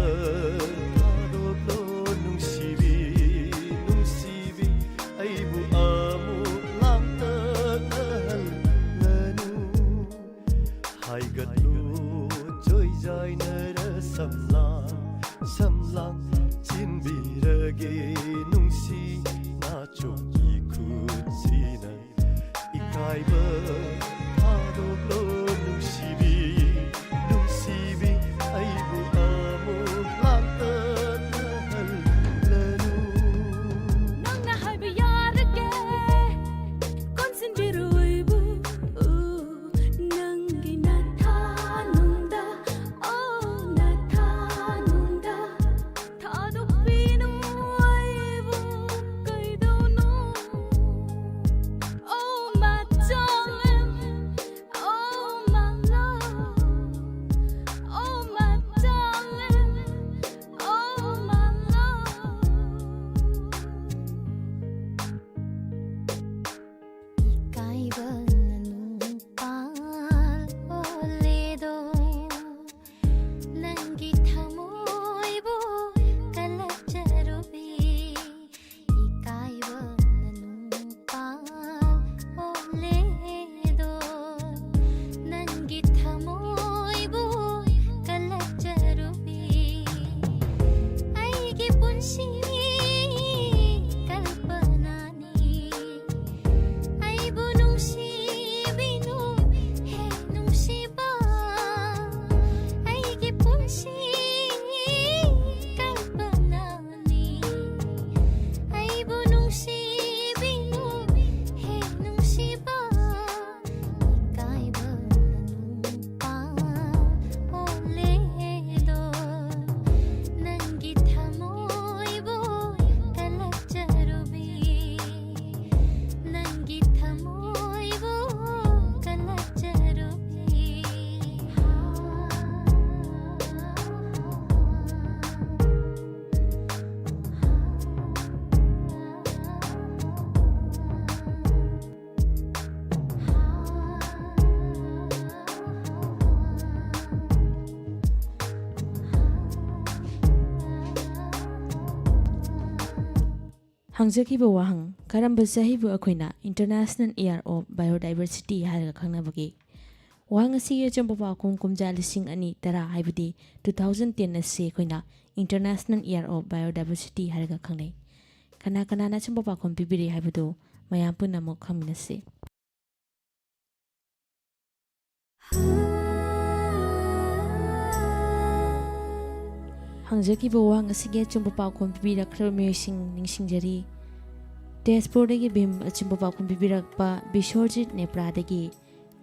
ꯊꯥꯗꯣꯛꯂꯣ ꯅꯨꯡꯁꯤꯕꯤ, ꯅꯨꯡꯁꯤꯕꯤ, ꯑꯩꯕꯨ ꯑꯃꯨꯛ ꯂꯥꯡꯇꯛꯅꯍꯜꯂꯅꯨ꯫ ꯍꯥꯏꯒꯠꯂꯨ ꯆꯣꯏꯖꯥꯏꯅꯔ ꯁꯝꯂꯥꯡ, ꯄꯤꯔꯒꯦ ꯅꯨꯡꯁꯤ ꯅꯥꯆꯣꯝꯒꯤ ꯈꯨꯠꯁꯤꯅ꯫ ꯏꯀꯥꯏꯕ ꯊꯥꯗꯣꯛꯂꯣ ꯅꯨꯡꯁꯤꯕꯤ, ꯅꯨꯡꯁꯤꯕꯤ, ꯑꯩꯕꯨ ꯑꯃꯨꯛ ꯂꯥꯛꯇꯅꯍꯜꯂꯅꯨ꯫ ꯅꯪꯅ ꯍꯥꯏꯕ ꯌꯥꯔꯒꯦ, ꯀꯣꯟꯁꯤꯟꯕꯤꯔꯣꯏꯕꯨ, ꯅꯪꯒꯤ ꯅꯊꯥꯅꯨꯡꯗ, ꯑꯣ, ꯅꯊꯥꯅꯨꯡꯗ꯫ ꯊꯥꯗꯣꯛꯄꯤꯅꯨ ꯑꯩꯕꯨ ꯀꯩꯗꯧꯅꯣ? Oh, my darling, oh, my love, oh, my darling, oh, my love. ꯏಕಾಯಿಬನ ನುಂಪಾಲ್ ಓಲೇದೋ, ನಂಗಿ ಥಮೋಯ್ಬೋ ಕಲಚರುಬಿ. ꯏಕಾಯಿಬನ ನುಂಪಾಲ್ ಓಲೇದೋ, ನಂಗಿ ಥಮೋಯ್ಬೋ ಕಲಚರುಬಿ. ꯑꯩꯒꯤ ꯄꯨꯟꯁꯤ ꯀꯜꯄꯅꯥꯅꯤ꯫ ꯑꯩꯕꯨ ꯅꯨꯡꯁꯤꯕꯤꯅꯨ ꯍꯦ ꯅꯨꯡꯁꯤꯕ, ꯑꯩꯒꯤ ꯄꯨꯟꯁꯤ ꯀꯜꯄꯅꯥꯅꯤ꯫ ꯑꯩꯕꯨ ꯅꯨꯡꯁꯤꯕꯤꯅꯨ ꯍꯦ ꯅꯨꯡꯁꯤꯕ, ꯏꯀꯥꯏꯕ ꯅꯨꯄꯥ ꯑꯣꯜꯂꯦꯗꯣ, ꯅꯪꯒꯤ ꯊꯃꯣꯏꯕꯨ ꯀꯜꯂꯛꯆꯔꯨꯕꯤ, ꯅꯪꯒꯤ ꯊꯃꯣꯏꯕꯨ ꯀꯜꯂꯛꯆꯔꯨꯕꯤ꯫ ꯍꯪꯖꯈꯤꯕ ꯋꯥꯍꯪ, ꯀꯔꯝꯕ ꯆꯍꯤꯕꯨ ꯑꯩꯈꯣꯏꯅ International Year of Biodiversity ꯍꯥꯏꯔꯒ ꯈꯪꯅꯕꯒꯦ? ꯋꯥꯍꯪ ꯑꯁꯤꯒꯤ ꯑꯆꯨꯝꯕ ꯄꯥꯎꯈꯨꯝ ꯀꯨꯝꯖꯥ ꯂꯤꯁꯤꯡ ꯑꯅꯤ ꯇꯔꯥ, ꯍꯥꯏꯕꯗꯤ two thousand ten ꯑꯁꯤ ꯑꯩꯈꯣꯏꯅ International Year of Biodiversity ꯍꯥꯏꯔꯒ ꯈꯪꯅꯩ꯫ ꯀꯅꯥ ꯀꯅꯥꯅ ꯑꯆꯨꯝꯕ ꯄꯥꯎꯈꯨꯝ ꯄꯤꯕꯤꯔꯦ ꯍꯥꯏꯕꯗꯨ ꯃꯌꯥꯝ ꯄꯨꯝꯅꯃꯛ ꯈꯪꯃꯤꯟꯅꯁꯤ꯫ ꯍꯪꯖꯈꯤꯕ ꯋꯥꯍꯪ ꯑꯁꯤꯒꯤ ꯑꯆꯨꯝꯕ ꯄꯥꯎꯈꯨꯝ ꯄꯤꯕꯤꯔꯛꯈ꯭ꯔꯕ ꯃꯤꯑꯣꯏꯁꯤꯡ ꯅꯤꯡꯁꯤꯡꯖꯔꯤ꯫ ꯇꯦꯖꯄꯨꯔꯗꯒꯤ ꯚꯤꯝ ꯑꯆꯨꯝꯕ ꯄꯥꯎꯈꯨꯝ ꯄꯤꯕꯤꯔꯛꯄ, ꯕꯤꯁ꯭ꯋꯖꯤꯠ ꯅꯦꯄ꯭ꯔꯥꯗꯒꯤ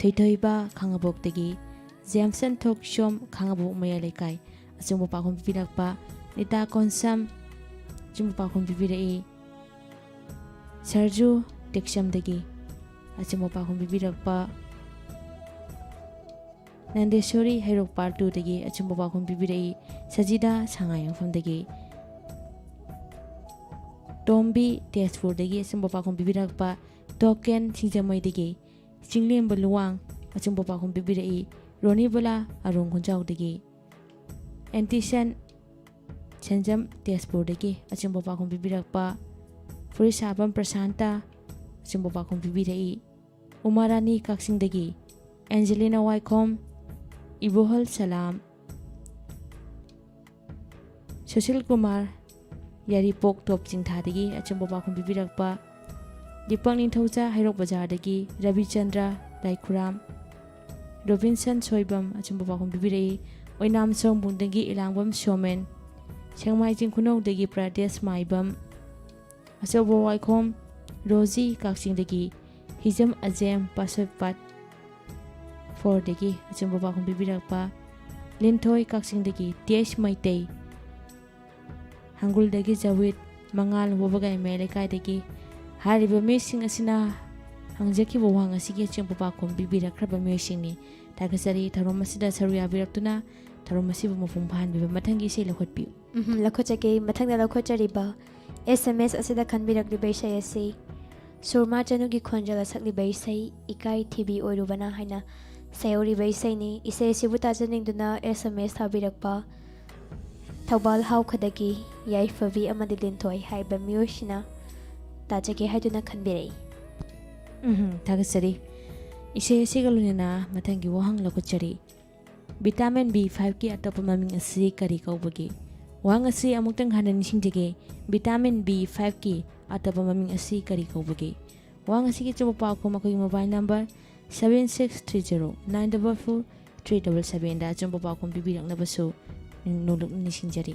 ꯊꯣꯏꯊꯣꯏꯕ ꯈꯥꯉꯕꯣꯛꯇꯒꯤ, ꯖꯦꯝꯁꯟ ꯊꯣꯛꯆꯣꯝ ꯈꯥꯉꯕꯣꯛ ꯃꯌꯥꯏ ꯂꯩꯀꯥꯏ ꯑꯆꯨꯝꯕ ꯄꯥꯎꯈꯨꯝ ꯄꯤꯕꯤꯔꯛꯄ, ꯅꯤꯇꯥ ꯀꯣꯟꯁꯝ ꯑꯆꯨꯝꯕ ꯄꯥꯎꯈꯨꯝ ꯄꯤꯕꯤꯔꯛꯏ꯫ ꯁꯔꯖꯨ ꯇꯦꯛꯁꯝꯗꯒꯤ ꯑꯆꯨꯝꯕ ꯄꯥꯎꯈꯨꯝ ꯄꯤꯕꯤꯔꯛꯄ, ꯅꯟꯗꯦꯁꯣꯔꯤ ꯍꯩꯔꯣꯛ ꯄꯥꯔꯠ ꯇꯨꯗꯒꯤ ꯑꯆꯨꯝꯕ ꯄꯥꯎꯈꯨꯝ ꯄꯤꯕꯤꯔꯛꯏ꯫ ꯁꯖꯤꯗꯥ ꯁꯉꯥꯏꯌꯨꯝꯐꯝꯗꯒꯤ, ꯇꯣꯝꯕꯤ ꯇꯦꯖꯄꯨꯔꯗꯒꯤ ꯑꯆꯨꯝꯕ ꯄꯥꯎꯈꯨꯝ ꯄꯤꯕꯤꯔꯛꯄ, ꯇꯣꯀꯦꯟ ꯁꯤꯡꯖꯃꯩꯗꯒꯤ, ꯆꯤꯡꯂꯦꯝꯕ ꯂꯨꯋꯥꯡ ꯑꯆꯨꯝꯕ ꯄꯥꯎꯈꯨꯝ ꯄꯤꯕꯤꯔꯛꯏ꯫ ꯔꯣꯅꯤꯕꯂꯥ ꯑꯔꯨꯡ ꯈꯨꯟꯖꯥꯎꯗꯒꯤ, ꯑꯦꯟꯇꯤꯁꯟ ꯁꯦꯟꯖꯝ ꯇꯦꯖꯄꯨꯔꯗꯒꯤ ꯑꯆꯨꯝꯕ ꯄꯥꯎꯈꯨꯝ ꯄꯤꯕꯤꯔꯛꯄ, ꯐꯨꯔꯤꯠꯁꯥꯕꯝ ꯄ꯭ꯔꯁꯥꯟꯇ ꯑꯆꯨꯝꯕ ꯄꯥꯎꯈꯨꯝ ꯄꯤꯕꯤꯔꯛꯏ꯫ ꯎꯃꯥꯔꯥꯅꯤ ꯀꯛꯆꯤꯡꯗꯒꯤ, ꯑꯦꯟꯖꯦꯂꯤꯅꯥ ꯋꯥꯏꯈꯣꯝ, ꯏꯕꯣꯍꯜ ꯁꯂꯥꯝ, ꯁꯨꯁꯤꯜ ꯀꯨꯃꯥꯔ ꯌꯥꯏꯔꯤꯄꯣꯛ ꯇꯣꯞ ꯆꯤꯡꯊꯥꯗꯒꯤ ꯑꯆꯨꯝꯕ ꯄꯥꯎꯈꯨꯝ ꯄꯤꯕꯤꯔꯛꯄ, ꯗꯤꯄꯛ ꯅꯤꯡꯊꯧꯖꯥ ꯍꯩꯔꯣꯛ ꯕꯖꯥꯔꯗꯒꯤ ꯔꯕꯤꯆꯟꯗ꯭ꯔ ꯂꯥꯏꯈꯨꯔꯥꯝ, ꯔꯣꯕꯤꯟꯁꯟ ꯁꯣꯏꯕꯝ ꯑꯆꯨꯝꯕ ꯄꯥꯎꯈꯨꯝ ꯄꯤꯕꯤꯔꯛꯏ꯫ ꯑꯣꯏꯅꯥꯝ ꯁꯣꯝꯕꯨꯡꯗꯒꯤ ꯏꯂꯥꯡꯕꯝ ꯁꯣꯃꯦꯟ, ꯁꯦꯡꯃꯥꯏꯖꯤꯡ ꯈꯨꯅꯧꯗꯒꯤ ꯄ꯭ꯔꯗꯦꯁ ꯃꯥꯏꯕꯝ, ꯑꯆꯧꯕ ꯋꯥꯏꯈꯣꯝ ꯔꯣꯖꯤ ꯀꯛꯆꯤꯡꯗꯒꯤ, ꯍꯤꯖꯝ ꯑꯖꯦꯝ ꯄꯥꯁꯣꯏꯄꯥꯠ ꯐꯣꯔꯗꯒꯤ ꯑꯆꯨꯝꯕ ꯄꯥꯎꯈꯨꯝ ꯄꯤꯕꯤꯔꯛꯄ, ꯂꯤꯟꯊꯣꯏ ꯀꯛꯆꯤꯡꯗꯒꯤ ꯇꯦꯖ ꯃꯩꯇꯩ, ꯍꯪꯒꯨꯜꯗꯒꯤ ꯖꯋꯤꯠ, ꯃꯉꯥꯜ ꯋꯥꯕꯒꯥꯏ ꯃꯌꯥꯏ ꯂꯩꯀꯥꯏꯗꯒꯤ꯫ ꯍꯥꯏꯔꯤꯕ ꯃꯤꯁꯤꯡ ꯑꯁꯤꯅ ꯍꯪꯖꯈꯤꯕ ꯋꯥꯍꯪ ꯑꯁꯤꯒꯤ ꯑꯆꯨꯝꯕ ꯄꯥꯎꯈꯨꯝ ꯄꯤꯕꯤꯔꯛꯈ꯭ꯔꯕ ꯃꯤꯑꯣꯏꯁꯤꯡꯅꯤ꯫ ꯊꯥꯒꯠꯆꯔꯤ꯫ ꯊꯧꯔꯝ ꯑꯁꯤꯗ ꯁꯔꯨꯛ ꯌꯥꯕꯤꯔꯛꯇꯨꯅ ꯊꯧꯔꯝ ꯑꯁꯤꯕꯨ ꯃꯄꯨꯡ ꯐꯥꯍꯟꯕꯤꯕ꯫ ꯃꯊꯪꯒꯤ ꯏꯁꯩ ꯂꯧꯈꯠꯄꯤꯌꯨ꯫ ꯎꯝ, ꯂꯧꯈꯠꯆꯒꯦ꯫ ꯃꯊꯪꯗ ꯂꯧꯈꯠꯆꯔꯤꯕ S M S ꯑꯁꯤꯗ ꯈꯟꯕꯤꯔꯛꯂꯤꯕ ꯏꯁꯩ ꯑꯁꯤ ꯁꯨꯔꯃꯥ ꯆꯅꯨꯒꯤ ꯈꯣꯟꯖꯦꯜꯗ ꯁꯛꯂꯤꯕ ꯏꯁꯩ ꯏꯀꯥꯏ ꯊꯤꯕꯤ ꯑꯣꯏꯔꯨꯕꯅ ꯍꯥꯏꯅ ꯁꯩꯍꯧꯔꯤꯕ ꯏꯁꯩꯅꯤ꯫ ꯏꯁꯩ ꯑꯁꯤꯕꯨ ꯇꯥꯖꯅꯤꯡꯗꯨꯅ S M S ꯊꯥꯕꯤꯔꯛꯄ ꯊꯧꯕꯥꯜ ꯍꯥꯎꯈꯗꯒꯤ ꯌꯥꯏꯐꯕꯤ ꯑꯃꯗꯤ ꯂꯤꯟꯊꯣꯏ ꯍꯥꯏꯕ ꯃꯤꯑꯣꯏꯁꯤꯅ ꯇꯥꯖꯒꯦ ꯍꯥꯏꯗꯨꯅ ꯈꯟꯕꯤꯔꯛꯏ꯫ ꯎꯝ, ꯊꯥꯒꯠꯆꯔꯤ꯫ ꯏꯁꯩ ꯑꯁꯤꯒ ꯂꯣꯏꯅꯅ ꯃꯊꯪꯒꯤ ꯋꯥꯍꯪ ꯂꯧꯈꯠꯆꯔꯤ꯫ Vitamin B five ꯀꯤ ꯑꯇꯣꯞꯄ ꯃꯃꯤꯡ ꯑꯁꯤ ꯀꯔꯤ ꯀꯧꯕꯒꯦ? ꯋꯥꯍꯪ ꯑꯁꯤ ꯑꯃꯨꯛꯇꯪ ꯍꯟꯅ ꯅꯤꯡꯁꯤꯡꯖꯒꯦ꯫ Vitamin B five ꯀꯤ ꯑꯇꯣꯞꯄ ꯃꯃꯤꯡ ꯑꯁꯤ ꯀꯔꯤ ꯀꯧꯕꯒꯦ? ꯋꯥꯍꯪ ꯑꯁꯤꯒꯤ ꯑꯆꯨꯝꯕ ꯄꯥꯎꯈꯨꯝ ꯑꯩꯈꯣꯏꯒꯤ mobile number seven six three zero nine double four three double seven ꯗ ꯑꯆꯨꯝꯕ ꯄꯥꯎꯈꯨꯝ ꯄꯤꯕꯤꯔꯛꯅꯕꯁꯨ ꯅꯣꯡꯂꯨꯛꯅ ꯅꯤꯡꯁꯤꯡꯖꯔꯤ꯫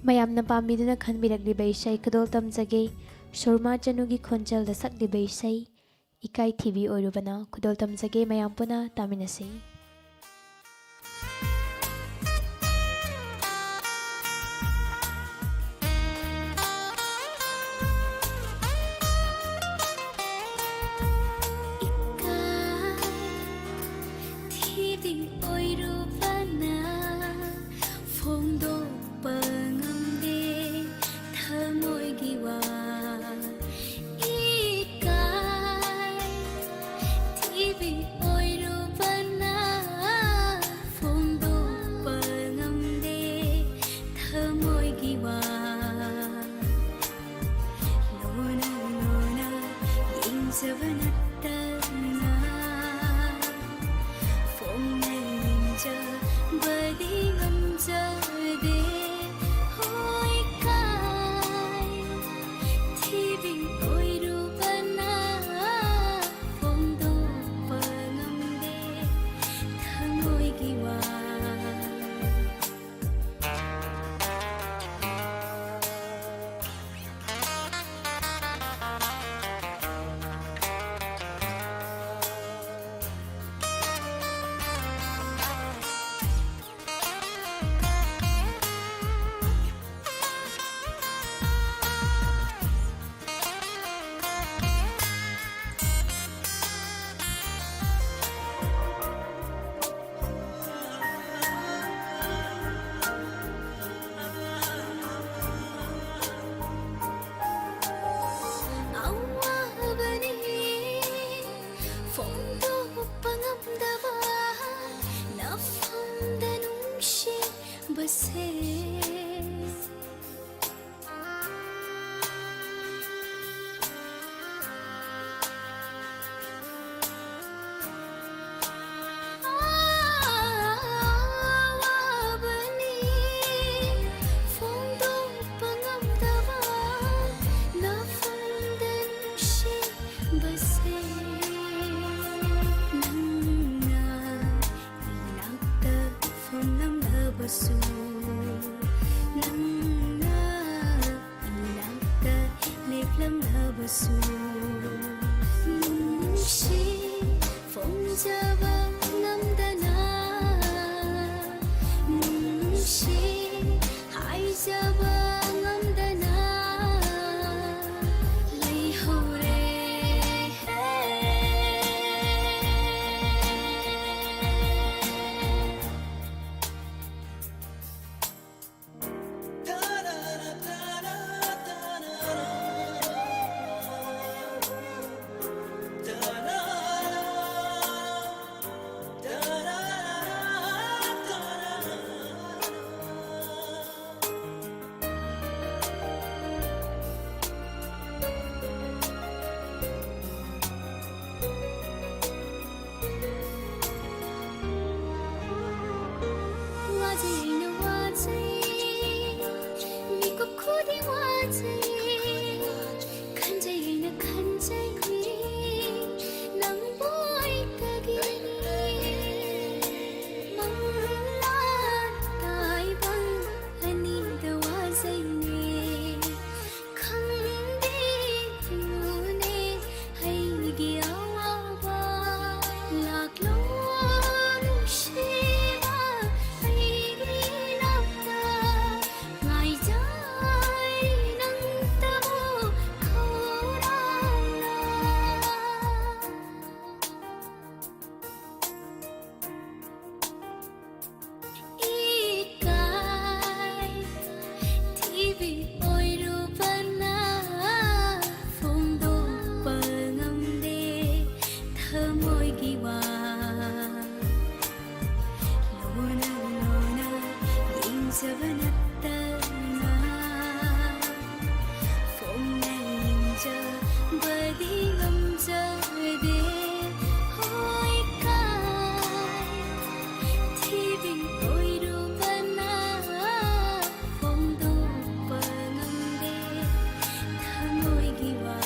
ꯃꯌꯥꯝꯅ ꯄꯥꯝꯕꯤꯗꯨꯅ ꯈꯟꯕꯤꯔꯛꯂꯤꯕ ꯏꯁꯩ ꯈꯨꯗꯣꯜ ꯇꯝꯖꯒꯦ꯫ ꯁꯣꯔꯃꯥ ꯆꯅꯨꯒꯤ ꯈꯣꯟꯖꯦꯜꯗ ꯁꯛꯂꯤꯕ ꯏꯁꯩ ꯏꯀꯥꯏꯊꯤꯕꯤ ꯑꯣꯏꯔꯨꯕꯅ꯫ ꯈꯨꯗꯣꯜ ꯇꯝꯖꯒꯦ, ꯃꯌꯥꯝ ꯄꯨꯟꯅ ꯇꯥꯃꯤꯟꯅꯁꯤ꯫ ꯏꯀꯥꯏ ꯊꯤꯕꯤ ꯑꯣꯏꯔꯨꯕꯅ ꯐꯣꯡꯗꯣꯛꯄ ꯉꯝꯗꯦ ꯊꯃꯣꯏꯒꯤ ꯋꯥ꯫ ꯏꯀꯥꯏ ꯊꯤꯕꯤ ꯑꯣꯏꯔꯨꯕꯅ ꯐꯣꯡꯗꯣꯛꯄ ꯉꯝꯗꯦ ꯊꯃꯣꯏꯒꯤ ꯋꯥ꯫ ꯂꯣꯟꯅ ꯂꯣꯟꯅ ꯌꯦꯡꯖꯕ ꯅꯠꯇꯅ ꯐꯣꯡꯅ ꯌꯦꯡꯖꯕꯗꯤ ꯉꯝꯖꯗꯦ꯫ ꯍꯣꯏ ꯀꯥꯏ ꯊꯤꯕꯤ ꯑꯣꯏꯔꯨꯕꯅ ꯐꯣꯡꯗꯣꯛꯄ ꯉꯝꯗꯦ ꯊꯃꯣꯏꯒꯤ ꯋꯥ꯫ ꯑꯋꯥꯕꯅꯤ ꯐꯣꯡꯗꯣꯛꯄ ꯉꯝꯗꯕ ꯅꯐꯝꯗ ꯅꯨꯡꯁꯤꯕꯁꯦ꯫ ꯈꯟꯖꯩ, ꯈꯟꯖꯩ, ꯑꯩꯅ ꯈꯟꯖꯩ, ꯅꯪꯕꯨ ꯑꯩꯇꯒꯤꯅꯤ꯫ ꯃꯪꯂꯥꯟ ꯇꯥꯏꯕꯪ ꯑꯅꯤꯗ ꯋꯥꯖꯩꯅꯦ꯫ ꯈꯪꯗꯦ, ꯈꯪꯗꯦ, ꯑꯩꯒꯤ ꯑꯋꯥꯕ꯫ ꯂꯥꯛꯂꯣ ꯅꯨꯡꯁꯤꯕ ꯑꯩꯒꯤ ꯅꯥꯛꯇ꯫ ꯉꯥꯏꯖꯔꯤ ꯅꯪꯇꯕꯨ ꯈꯧꯔꯥꯡꯅ꯫ ꯏꯀꯥꯏ ꯊꯤꯕꯤ ꯑꯣꯏꯔꯨꯕꯅ ꯐꯣꯡꯗꯣꯛꯄ ꯉꯝꯗꯦ ꯊꯃꯣꯏꯒꯤ ꯋꯥ꯫ ꯂꯣꯟꯅ ꯂꯣꯟꯅ ꯌꯦꯡꯖꯕ ꯅꯠꯇꯅ ꯐꯣꯡꯅ ꯌꯦꯡꯖꯕꯗꯤ ꯉꯝꯖꯗꯦ꯫ ꯍꯣꯏ ꯀꯥꯏ ꯊꯤꯕꯤ ꯑꯣꯏꯔꯨꯕꯅ ꯐꯣꯡꯗꯣꯛꯄ ꯉꯝꯗꯦ ꯊꯃꯣꯏꯒꯤ ꯋꯥ꯫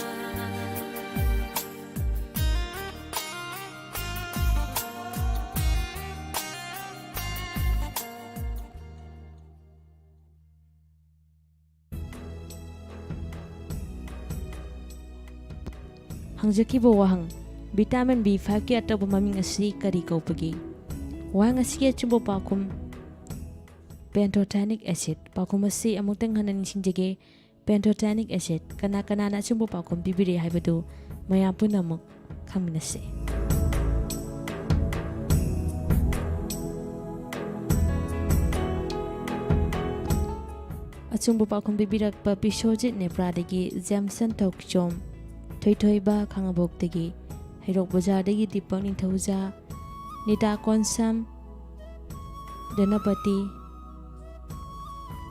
ꯍꯪꯖꯈꯤꯕ ꯋꯥꯍꯪ, vitamin B five ꯀꯤ ꯑꯇꯣꯞꯄ ꯃꯃꯤꯡ ꯑꯁꯤ ꯀꯔꯤ ꯀꯧꯕꯒꯦ? ꯋꯥꯍꯪ ꯑꯁꯤꯒꯤ ꯑꯆꯨꯝꯕ ꯄꯥꯎꯈꯨꯝ, pantothenic acid꯫ ꯄꯥꯎꯈꯨꯝ ꯑꯁꯤ ꯑꯃꯨꯛꯇꯪ ꯍꯟꯅ ꯅꯤꯡꯁꯤꯡꯖꯒꯦ, pantothenic acid꯫ ꯀꯅꯥ ꯀꯅꯥꯅ ꯑꯆꯨꯝꯕ ꯄꯥꯎꯈꯨꯝ ꯄꯤꯕꯤꯔꯦ ꯍꯥꯏꯕꯗꯨ ꯃꯌꯥꯝ ꯄꯨꯝꯅꯃꯛ ꯈꯪꯃꯤꯟꯅꯁꯤ꯫ ꯑꯆꯨꯝꯕ ꯄꯥꯎꯈꯨꯝ ꯄꯤꯕꯤꯔꯛꯄ ꯕꯤꯁ꯭ꯋꯖꯤꯠ ꯅꯦꯄ꯭ꯔꯥꯗꯒꯤ ꯖꯦꯝꯁꯟ ꯊꯣꯛꯆꯣꯝ, ꯊꯣꯏꯊꯣꯏꯕ ꯈꯥꯉꯕꯣꯛꯇꯒꯤ, ꯍꯩꯔꯣꯛ ꯕꯖꯥꯔꯗꯒꯤ ꯗꯤꯄꯛ ꯅꯤꯡꯊꯧꯖꯥ, ꯅꯤꯇꯥ ꯀꯣꯟꯁꯝ, ꯗꯅꯄꯇꯤ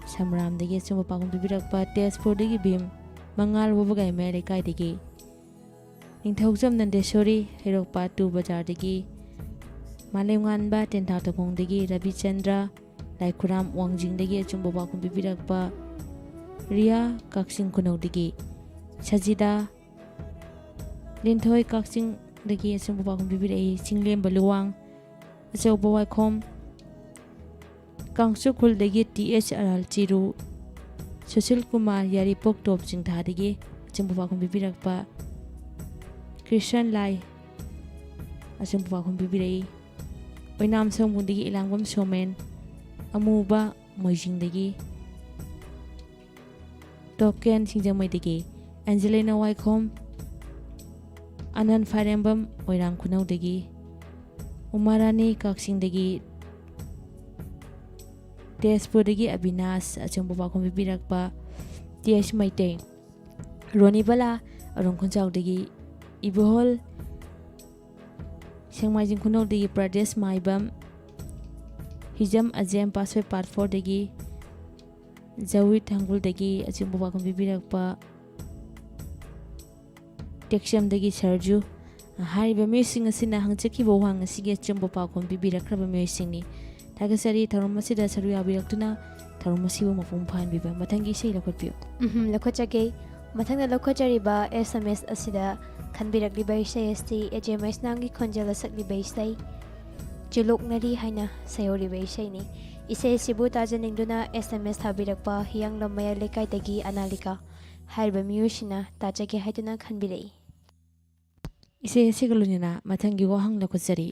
ꯁꯝꯔꯥꯝꯗꯒꯤ ꯑꯆꯨꯝꯕ ꯄꯥꯎꯈꯨꯝ ꯄꯤꯕꯤꯔꯛꯄ, ꯇꯦꯖꯄꯨꯔꯗꯒꯤ ꯚꯤꯝ, ꯃꯉꯥꯜ ꯋꯥꯕꯒꯥꯏ ꯃꯌꯥꯏ ꯂꯩꯀꯥꯏꯗꯒꯤ ꯅꯤꯡꯊꯧꯖꯝ ꯅꯟꯗꯦꯁꯣꯔꯤ, ꯍꯩꯔꯣꯛꯄꯥꯠ ꯇꯨ ꯕꯖꯥꯔꯗꯒꯤ ꯃꯥꯂꯦꯝꯉꯥꯟꯕ, ꯇꯦꯟꯊꯥ ꯇꯈꯣꯡꯗꯒꯤ ꯔꯕꯤꯆꯟꯗ꯭ꯔ, ꯂꯥꯏꯈꯨꯔꯥꯝ ꯋꯥꯡꯖꯤꯡꯗꯒꯤ ꯑꯆꯨꯝꯕ ꯄꯥꯎꯈꯨꯝ ꯄꯤꯕꯤꯔꯛꯄ, ꯔꯤꯌꯥ ꯀꯛꯆꯤꯡ ꯈꯨꯅꯧꯗꯒꯤ, ꯁꯖꯤꯗꯥ ꯂꯤꯟꯊꯣꯏ ꯀꯛꯆꯤꯡꯗꯒꯤ ꯑꯆꯨꯝꯕ ꯄꯥꯎꯈꯨꯝ ꯄꯤꯕꯤꯔꯛꯏ꯫ ꯆꯤꯡꯂꯦꯝꯕ ꯂꯨꯋꯥꯡ, ꯑꯆꯧꯕ ꯋꯥꯏꯈꯣꯝ, ꯀꯥꯡꯆꯨ ꯈꯨꯜꯗꯒꯤ ꯇꯤ ꯑꯦꯁ ꯑꯔꯥꯜ ꯆꯤꯔꯨ, ꯁꯨꯁꯤꯜ ꯀꯨꯃꯥꯔ ꯌꯥꯏꯔꯤꯄꯣꯛ ꯇꯣꯞ ꯆꯤꯡꯊꯥꯗꯒꯤ ꯑꯆꯨꯝꯕ ꯄꯥꯎꯈꯨꯝ ꯄꯤꯕꯤꯔꯛꯄ, ꯀ꯭ꯔꯤꯁꯟ ꯂꯥꯏ ꯑꯆꯨꯝꯕ ꯄꯥꯎꯈꯨꯝ ꯄꯤꯕꯤꯔꯛꯏ꯫ ꯑꯣꯏꯅꯥꯝ ꯁꯣꯝꯕꯨꯡꯗꯒꯤ ꯏꯂꯥꯡꯕꯝ ꯁꯣꯃꯦꯟ, ꯑꯃꯨꯕ ꯃꯣꯏꯖꯤꯡꯗꯒꯤ ꯇꯣꯞꯀꯦꯟ ꯁꯤꯡꯖꯃꯩꯗꯒꯤ, ꯑꯦꯟꯖꯦꯂꯤꯅꯥ ꯋꯥꯏꯈꯣꯝ, ꯑꯅꯟ ꯐꯥꯏꯔꯦꯝꯕꯝ ꯑꯣꯏꯔꯥꯡ ꯈꯨꯅꯧꯗꯒꯤ, ꯎꯃꯥꯔꯥꯅꯤ ꯀꯛꯆꯤꯡꯗꯒꯤ, ꯇꯦꯖꯄꯨꯔꯗꯒꯤ ꯑꯕꯤꯅꯥꯁ ꯑꯆꯨꯝꯕ ꯄꯥꯎꯈꯨꯝ ꯄꯤꯕꯤꯔꯛꯄ, ꯇꯤ ꯑꯦꯁ ꯃꯩꯇꯩ, ꯔꯣꯅꯤꯕꯂꯥ ꯑꯔꯨꯡ ꯈꯨꯟꯖꯥꯎꯗꯒꯤ, ꯏꯕꯣꯍꯜ ꯁꯦꯡꯃꯥꯏꯖꯤꯡ ꯈꯨꯅꯧꯗꯒꯤ ꯄ꯭ꯔꯗꯦꯁ ꯃꯥꯏꯕꯝ, ꯍꯤꯖꯝ ꯑꯖꯦꯝ ꯄꯥꯠꯁꯣꯏ ꯄꯥꯔꯠ ꯐꯣꯔꯗꯒꯤ, ꯖꯋꯤꯠ ꯍꯪꯒꯨꯜꯗꯒꯤ ꯑꯆꯨꯝꯕ ꯄꯥꯎꯈꯨꯝ ꯄꯤꯕꯤꯔꯛꯄ, ꯇꯦꯛꯆꯝꯗꯒꯤ ꯁꯔꯖꯨ꯫ ꯍꯥꯏꯔꯤꯕ ꯃꯤꯑꯣꯏꯁꯤꯡ ꯑꯁꯤꯅ ꯍꯪꯖꯈꯤꯕ ꯋꯥꯍꯪ ꯑꯁꯤꯒꯤ ꯑꯆꯨꯝꯕ ꯄꯥꯎꯈꯨꯝ ꯄꯤꯕꯤꯔꯛꯈ꯭ꯔꯕ ꯃꯤꯑꯣꯏꯁꯤꯡꯅꯤ꯫ ꯊꯥꯒꯠꯆꯔꯤ꯫ ꯊꯧꯔꯝ ꯑꯁꯤꯗ ꯁꯔꯨꯛ ꯌꯥꯕꯤꯔꯛꯇꯨꯅ ꯊꯧꯔꯝ ꯑꯁꯤꯕꯨ ꯃꯄꯨꯡ ꯐꯥꯍꯟꯕꯤꯕ꯫ ꯃꯊꯪꯒꯤ ꯏꯁꯩ ꯂꯧꯈꯠꯄꯤꯌꯨ꯫ ꯎꯝ, ꯂꯧꯈꯠꯆꯒꯦ꯫ ꯃꯊꯪꯗ ꯂꯧꯈꯠꯆꯔꯤꯕ ꯑꯦꯁ ꯑꯦꯝ ꯑꯦꯁ ꯑꯁꯤꯗ ꯈꯟꯕꯤꯔꯛꯂꯤꯕ ꯏꯁꯩ ꯑꯁꯤ ꯑꯦ ꯖꯦ ꯃꯩꯁꯅꯥꯝꯒꯤ ꯈꯣꯟꯖꯦꯜꯗ ꯁꯛꯂꯤꯕ ꯏꯁꯩ ꯆꯤꯂꯣꯛꯅꯔꯤ ꯍꯥꯏꯅ ꯁꯩꯍꯧꯔꯤꯕ ꯏꯁꯩꯅꯤ꯫ ꯏꯁꯩ ꯑꯁꯤꯕꯨ ꯇꯥꯖꯅꯤꯡꯗꯨꯅ ꯑꯦꯁ ꯑꯦꯝ ꯑꯦꯁ ꯊꯥꯕꯤꯔꯛꯄ ꯍꯤꯌꯥꯡꯂꯝ ꯃꯌꯥꯏ ꯂꯩꯀꯥꯏꯗꯒꯤ ꯑꯅꯥꯂꯤꯀꯥ ꯍꯥꯏꯔꯤꯕ ꯃꯤꯑꯣꯏꯁꯤꯅ ꯇꯥꯖꯒꯦ ꯍꯥꯏꯗꯨꯅ ꯈꯟꯕꯤꯔꯛꯏ꯫ ꯏꯁꯩ ꯑꯁꯤꯒ ꯂꯣꯏꯅꯅ ꯃꯊꯪꯒꯤ ꯋꯥꯍꯪ ꯂꯧꯈꯠꯆꯔꯤ꯫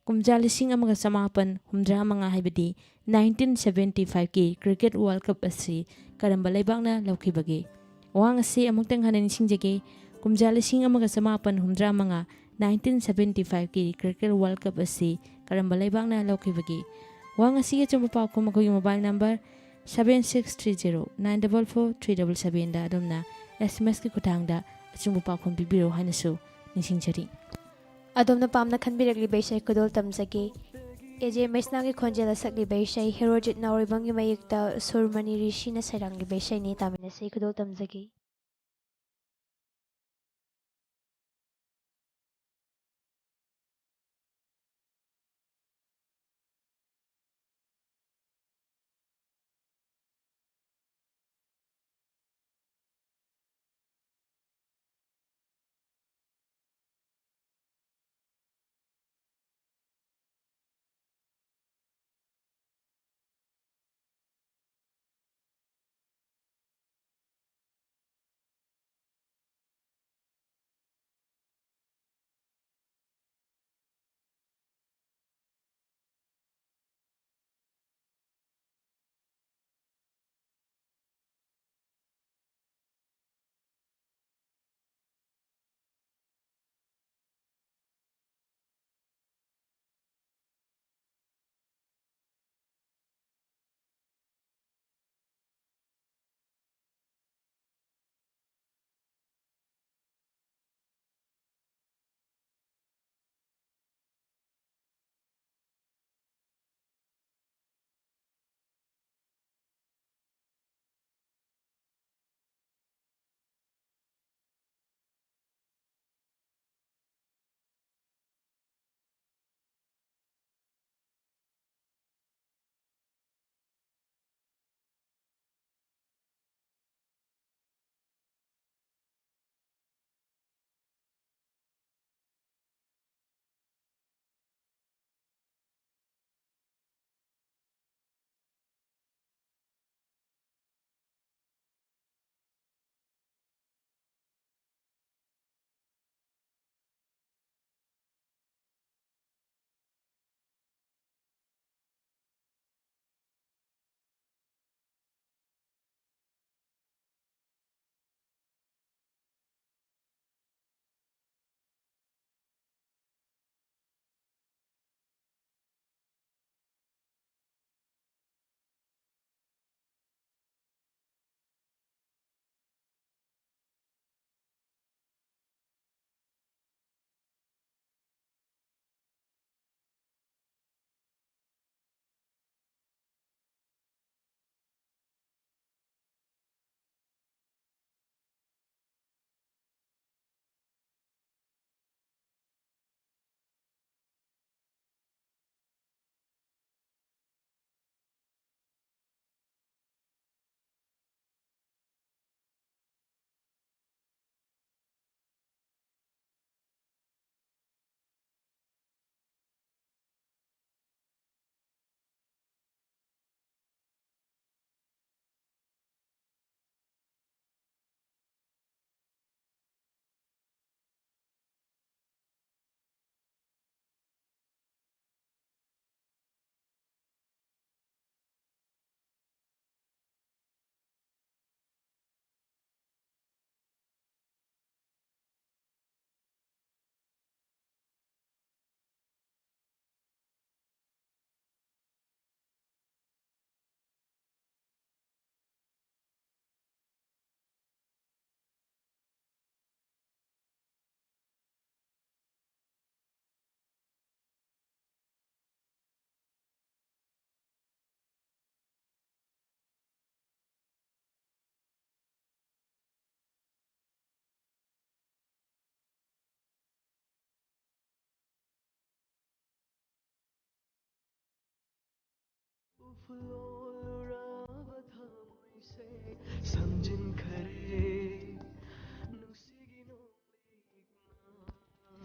ꯀꯨꯝꯖꯥ ꯂꯤꯁꯤꯡ ꯑꯃꯒ ꯆꯃꯥꯄꯟ ꯍꯨꯝꯗ꯭ꯔꯥ ꯃꯉꯥ, ꯍꯥꯏꯕꯗꯤ ꯅꯥꯏꯟꯇꯤꯟ ꯁꯚꯦꯟꯇꯤ ꯐꯥꯏꯚꯀꯤ ꯀ꯭ꯔꯤꯀꯦꯠ ꯋꯥꯔꯜ ꯀꯞ ꯑꯁꯤ ꯀꯔꯝꯕ ꯂꯩꯕꯥꯛꯅ ꯂꯧꯈꯤꯕꯒꯦ? ꯋꯥꯍꯪ ꯑꯁꯤ ꯑꯃꯨꯛꯇꯪ ꯍꯟꯅ ꯅꯤꯡꯁꯤꯡꯖꯒꯦ꯫ ꯀꯨꯝꯖꯥ ꯂꯤꯁꯤꯡ ꯑꯃꯒ ꯆꯃꯥꯄꯟ ꯍꯨꯝꯗ꯭ꯔꯥ ꯃꯉꯥ, ꯅꯥꯏꯟꯇꯤꯟ ꯁꯚꯦꯟꯇꯤ ꯐꯥꯏꯚꯀꯤ ꯀ꯭ꯔꯤꯀꯦꯠ ꯋꯥꯔꯜ ꯀꯞ ꯑꯁꯤ ꯀꯔꯝꯕ ꯂꯩꯕꯥꯛꯅ ꯂꯧꯈꯤꯕꯒꯦ? ꯋꯥꯍꯪ ꯑꯁꯤꯒꯤ ꯑꯆꯨꯝꯕ ꯄꯥꯎꯈꯨꯝ ꯑꯩꯈꯣꯏꯒꯤ mobile number seven six three zero nine double four three double ꯁꯚꯦꯟꯗ ꯑꯗꯣꯝꯅ ꯑꯦꯁ ꯑꯦꯝ ꯑꯦꯁꯀꯤ ꯈꯨꯠꯊꯥꯡꯗ ꯑꯆꯨꯝꯕ ꯄꯥꯎꯈꯨꯝ ꯄꯤꯕꯤꯔꯛꯎ ꯍꯥꯏꯅꯁꯨ ꯅꯤꯡꯁꯤꯡꯖꯔꯤ꯫ ꯑꯗꯣꯝꯅ ꯄꯥꯝꯅ ꯈꯟꯕꯤꯔꯛꯂꯤꯕ ꯏꯁꯩ ꯈꯨꯗꯣꯜ ꯇꯝꯖꯒꯦ꯫ ꯑꯦ ꯖꯦ ꯃꯩꯁꯅꯥꯝꯒꯤ ꯈꯣꯟꯖꯦꯜꯗ ꯁꯛꯂꯤꯕ ꯏꯁꯩ ꯍꯦꯔꯣꯖꯤꯠ ꯅꯥꯎꯔꯦꯝꯕꯝꯒꯤ ꯃꯌꯦꯛꯇ ꯁꯨꯔꯃꯅꯤ ꯔꯤꯁꯤꯅ ꯁꯩꯔꯥꯡꯂꯤꯕ ꯏꯁꯩꯅꯤ꯫ ꯇꯥꯃꯤꯟꯅꯁꯤ, ꯈꯨꯗꯣꯜ ꯇꯝꯖꯒꯦ꯫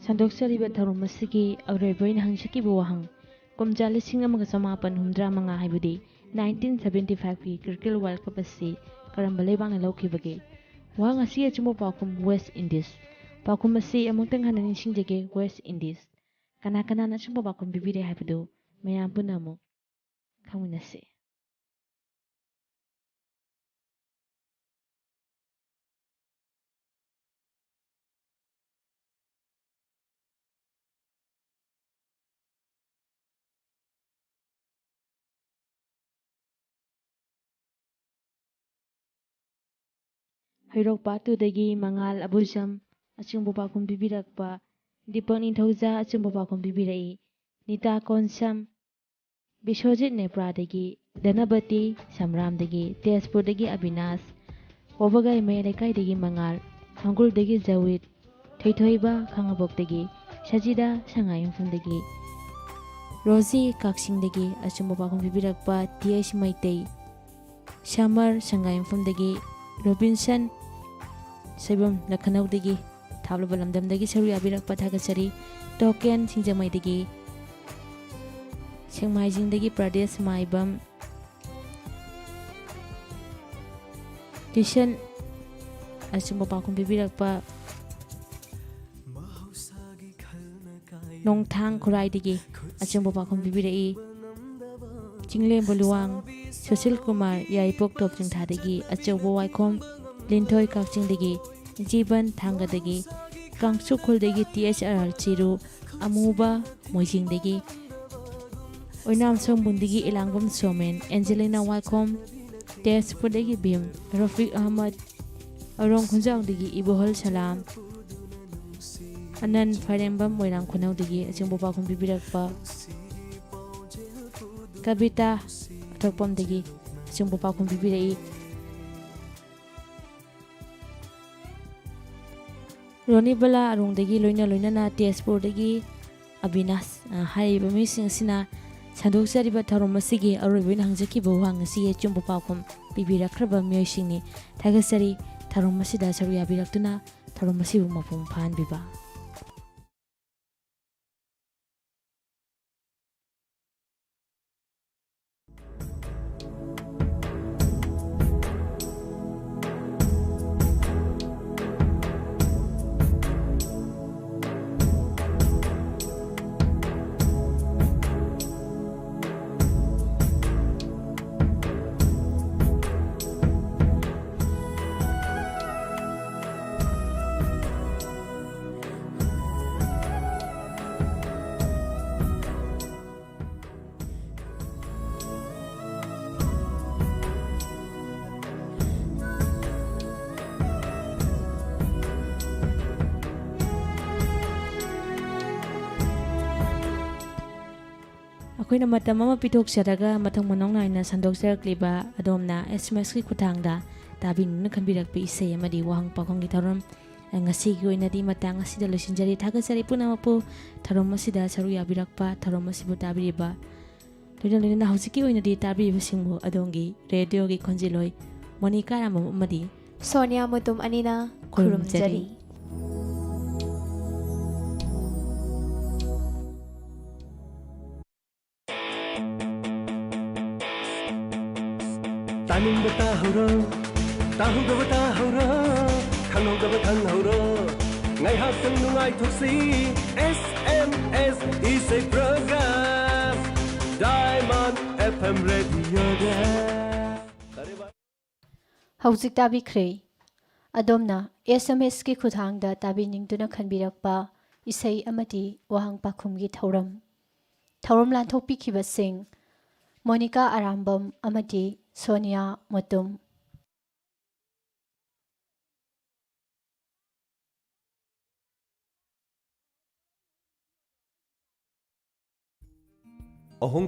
ꯁꯟꯗꯣꯛꯆꯔꯤꯕ ꯊꯧꯔꯝ ꯑꯁꯤꯒꯤ ꯑꯔꯣꯏꯕ ꯑꯣꯏꯅ ꯍꯪꯖꯈꯤꯕ ꯋꯥꯍꯪ, ꯀꯨꯝꯖꯥ ꯂꯤꯁꯤꯡ ꯑꯃꯒ ꯆꯃꯥꯄꯟ ꯍꯨꯝꯗ꯭ꯔꯥ ꯃꯉꯥ, ꯍꯥꯏꯕꯗꯤ nineteen seventy five ꯀꯤ cricket World Cup ꯑꯁꯤ ꯀꯔꯝꯕ ꯂꯩꯕꯥꯛꯅ ꯂꯧꯈꯤꯕꯒꯦ? ꯋꯥꯍꯪ ꯑꯁꯤ ꯑꯆꯨꯝꯕ ꯄꯥꯎꯈꯨꯝ West Indies꯫ ꯄꯥꯎꯈꯨꯝ ꯑꯁꯤ ꯑꯃꯨꯛꯇꯪ ꯍꯟꯅ ꯅꯤꯡꯁꯤꯡꯖꯒꯦ, West Indies꯫ ꯀꯅꯥ ꯀꯅꯥꯅ ꯑꯆꯨꯝꯕ ꯄꯥꯎꯈꯨꯝ ꯄꯤꯕꯤꯔꯦ ꯍꯥꯏꯕꯗꯨ ꯃꯌꯥꯝ ꯄꯨꯟꯅ ꯑꯃꯨꯛ ꯈꯪꯃꯤꯟꯅꯁꯤ꯫ ꯍꯩꯔꯣꯛ ꯄꯥꯠꯇꯨꯗꯒꯤ ꯃꯉꯥꯜ ꯑꯕꯨꯖꯝ ꯑꯆꯨꯝꯕ ꯄꯥꯎꯈꯨꯝ ꯄꯤꯕꯤꯔꯛꯄ, ꯗꯤꯄꯛ ꯅꯤꯡꯊꯧꯖꯥ ꯑꯆꯨꯝꯕ ꯄꯥꯎꯈꯨꯝ ꯄꯤꯕꯤꯔꯛꯏ, ꯅꯤꯇꯥ ꯀꯣꯟꯁꯝ, ꯕꯤꯁ꯭ꯋꯖꯤꯠ ꯅꯦꯄ꯭ꯔꯥꯗꯒꯤ, ꯙꯅꯕꯇꯤ ꯁꯝꯔꯥꯝꯗꯒꯤ, ꯇꯦꯖꯄꯨꯔꯗꯒꯤ ꯑꯕꯤꯅꯥꯁ, ꯋꯥꯕꯒꯥꯏ ꯃꯌꯥꯏ ꯂꯩꯀꯥꯏꯗꯒꯤ ꯃꯉꯥꯜ, ꯍꯪꯒꯨꯜꯗꯒꯤ ꯖꯋꯤꯠ, ꯊꯣꯏꯊꯣꯏꯕ ꯈꯥꯉꯕꯣꯛꯇꯒꯤ, ꯁꯖꯤꯗꯥ ꯁꯉꯥꯏꯌꯨꯝꯐꯝꯗꯒꯤ, ꯔꯣꯖꯤ ꯀꯛꯆꯤꯡꯗꯒꯤ ꯑꯆꯨꯝꯕ ꯄꯥꯎꯈꯨꯝ ꯄꯤꯕꯤꯔꯛꯄ ꯇꯤ ꯑꯩꯆ ꯃꯩꯇꯩ, ꯁꯃꯔ ꯁꯉꯥꯏꯌꯨꯝꯐꯝꯗꯒꯤ, ꯔꯣꯕꯤꯟꯁꯟ ꯁꯣꯏꯕꯝ ꯂꯈꯅꯧꯗꯒꯤ, ꯊꯥꯞꯂꯕ ꯂꯝꯗꯝꯗꯒꯤ ꯁꯔꯨꯛ ꯌꯥꯕꯤꯔꯛꯄ ꯊꯥꯒꯠꯆꯔꯤ꯫ ꯇꯣꯀꯦꯟ ꯁꯤꯡꯖꯃꯩꯗꯒꯤ, ꯁꯦꯛꯃꯥꯏꯖꯤꯡꯗꯒꯤ ꯄ꯭ꯔꯗꯦꯁ ꯃꯥꯏꯕꯝ, ꯇ꯭ꯌꯨꯁꯟ ꯑꯆꯨꯝꯕ ꯄꯥꯎꯈꯨꯝ ꯄꯤꯕꯤꯔꯛꯄ ꯅꯣꯡꯊꯥꯡ ꯈꯨꯔꯥꯏꯗꯒꯤ ꯑꯆꯨꯝꯕ ꯄꯥꯎꯈꯨꯝ ꯄꯤꯕꯤꯔꯛꯏ꯫ ꯆꯤꯡꯂꯦꯝꯕ ꯂꯨꯋꯥꯡ, ꯁꯨꯁꯤꯜ ꯀꯨꯃꯥꯔ ꯌꯥꯏꯔꯤꯄꯣꯛ ꯇꯣꯞ ꯆꯤꯡꯊꯥꯗꯒꯤ ꯑꯆꯧꯕ ꯋꯥꯏꯈꯣꯝ, ꯂꯤꯟꯊꯣꯏ ꯀꯛꯆꯤꯡꯗꯒꯤ, ꯖꯤꯕꯟ ꯊꯥꯡꯒꯗꯒꯤ, ꯀꯥꯡꯆꯨꯈꯨꯜꯗꯒꯤ ꯇꯤ ꯑꯩꯆ ꯑꯥꯔ ꯑꯥꯔ ꯆꯤꯔꯨ, ꯑꯃꯨꯕ ꯃꯣꯏꯖꯤꯡꯗꯒꯤ, ꯑꯣꯏꯅꯥꯝ ꯁꯣꯝꯕꯨꯡꯗꯒꯤ ꯏꯂꯥꯡꯕꯝ ꯁꯣꯃꯦꯟ, ꯑꯦꯟꯖꯦꯂꯤꯅꯥ ꯋꯥꯏꯈꯣꯝ, ꯇꯦꯖꯄꯨꯔꯗꯒꯤ ꯚꯤꯝ, ꯔꯣꯐꯤꯛ ꯑꯍꯃꯗ, ꯑꯔꯣꯡ ꯈꯨꯟꯖꯥꯎꯗꯒꯤ ꯏꯕꯣꯍꯜ ꯁꯂꯥꯝ, ꯑꯅꯟ ꯐꯥꯏꯔꯦꯝꯕꯝ ꯃꯣꯏꯔꯥꯡ ꯈꯨꯅꯧꯗꯒꯤ ꯑꯆꯨꯝꯕ ꯄꯥꯎꯈꯨꯝ ꯄꯤꯕꯤꯔꯛꯄ, ꯀꯕꯤꯇꯥ ꯑꯊꯣꯛꯄꯝꯗꯒꯤ ꯑꯆꯨꯝꯕ ꯄꯥꯎꯈꯨꯝ ꯄꯤꯕꯤꯔꯛꯏ꯫ ꯔꯣꯅꯤꯕꯂꯥ ꯑꯔꯣꯡꯗꯒꯤ ꯂꯣꯏꯅ ꯂꯣꯏꯅꯅ ꯇꯦꯖꯄꯨꯔꯗꯒꯤ ꯑꯕꯤꯅꯥꯁ, ꯑ, ꯍꯥꯏꯔꯤꯕ ꯃꯤꯁꯤꯡ ꯑꯁꯤꯅ ꯁꯟꯗꯣꯛꯆꯔꯤꯕ ꯊꯧꯔꯝ ꯑꯁꯤꯒꯤ ꯑꯔꯣꯏꯕ ꯑꯣꯏꯅ ꯍꯪꯖꯈꯤꯕ ꯋꯥꯍꯪ ꯑꯁꯤꯒꯤ ꯑꯆꯨꯝꯕ ꯄꯥꯎꯈꯨꯝ ꯄꯤꯕꯤꯔꯛꯈ꯭ꯔꯕ ꯃꯤꯑꯣꯏꯁꯤꯡꯅꯤ꯫ ꯊꯥꯒꯠꯆꯔꯤ꯫ ꯊꯧꯔꯝ ꯑꯁꯤꯗ ꯁꯔꯨꯛ ꯌꯥꯕꯤꯔꯛꯇꯨꯅ ꯊꯧꯔꯝ ꯑꯁꯤꯕꯨ ꯃꯄꯨꯡ ꯐꯥꯍꯟꯕꯤꯕ꯫ ꯑꯩꯈꯣꯏꯅ ꯃꯇꯝ ꯑꯃ ꯄꯤꯊꯣꯛꯆꯔꯒ ꯃꯊꯪ ꯃꯅꯥꯎ ꯅꯥꯏꯅ ꯁꯟꯗꯣꯛꯆꯔꯛꯂꯤꯕ ꯑꯗꯣꯝꯅ ꯑꯦꯁ ꯑꯦꯝ ꯑꯦꯁꯀꯤ ꯈꯨꯠꯊꯥꯡꯗ ꯇꯥꯕꯤꯅꯤꯡꯗꯨꯅ ꯈꯟꯕꯤꯔꯛꯄ ꯏꯁꯩ ꯑꯃꯗꯤ ꯋꯥꯍꯪ ꯄꯥꯎꯈꯨꯝꯒꯤ ꯊꯧꯔꯝ꯫ ꯉꯁꯤꯒꯤ ꯑꯣꯏꯅꯗꯤ ꯃꯇꯥꯡ ꯑꯁꯤꯗ ꯂꯣꯏꯁꯤꯟꯖꯔꯤ꯫ ꯊꯥꯒꯠꯆꯔꯤ ꯄꯨꯝꯅꯃꯛꯄꯨ ꯊꯧꯔꯝ ꯑꯁꯤꯗ ꯁꯔꯨꯛ ꯌꯥꯕꯤꯔꯛꯄ, ꯊꯧꯔꯝ ꯑꯁꯤꯕꯨ ꯇꯥꯕꯤꯔꯤꯕ꯫ ꯂꯣꯏꯅ ꯂꯣꯏꯅꯅ ꯍꯧꯖꯤꯛꯀꯤ ꯑꯣꯏꯅꯗꯤ ꯇꯥꯕꯤꯔꯤꯕꯁꯤꯡꯕꯨ ꯑꯗꯣꯝꯒꯤ ꯔꯦꯗꯤꯑꯣꯒꯤ ꯈꯣꯟꯖꯦꯜ ꯑꯣꯏ ꯃꯣꯅꯤꯀꯥ ꯔꯥꯝꯕꯝ ꯑꯃꯗꯤ ꯁꯣꯅꯤꯌꯥ ꯃꯨꯇꯨꯝ ꯑꯅꯤꯅ ꯈꯨꯔꯨꯝꯖꯔꯤ꯫ ꯈꯨꯔꯨꯝꯖꯔꯤ꯫ ꯇꯥꯅꯤꯡꯕ ꯇꯥꯍꯧꯔꯣ, ꯇꯥꯍꯧꯗꯕ ꯇꯥꯍꯧꯔꯣ, ꯈꯪꯍꯧꯗꯕ ꯈꯪꯍꯧꯔꯣ꯫ ꯉꯥꯏꯍꯥꯛꯇꯪ ꯅꯨꯡꯉꯥꯏꯊꯣꯛꯁꯤ꯫ ꯑꯦꯁ ꯑꯦꯝ ꯑꯦꯁ ꯏꯁꯩ ꯄ꯭ꯔꯣꯒ꯭ꯔꯥꯝ ꯗꯥꯏꯃꯟ ꯑꯦꯐ ꯑꯦꯝ ꯔꯦꯗꯤꯑꯣꯗ꯫ ꯍꯧꯖꯤꯛ ꯇꯥꯕꯤꯈ꯭ꯔꯦ꯫ ꯑꯗꯣꯝꯅ ꯑꯦꯁ ꯑꯦꯝ ꯑꯦꯁꯀꯤ ꯈꯨꯠꯊꯥꯡꯗ ꯇꯥꯕꯤꯅꯤꯡꯗꯨꯅ ꯈꯟꯕꯤꯔꯛꯄ ꯏꯁꯩ ꯑꯃꯗꯤ ꯋꯥꯍꯪ ꯄꯥꯎꯈꯨꯝꯒꯤ ꯊꯧꯔꯝ꯫ ꯊꯧꯔꯝ ꯂꯥꯟꯊꯣꯛꯄꯤꯈꯤꯕꯁꯤꯡ ꯃꯣꯅꯤꯀꯥ ꯑꯔꯥꯝꯕꯝ ꯑꯃꯗꯤ ꯁꯣꯅꯤꯌꯥ ꯃꯨꯇꯨꯝ꯫ ꯑꯍꯣꯡ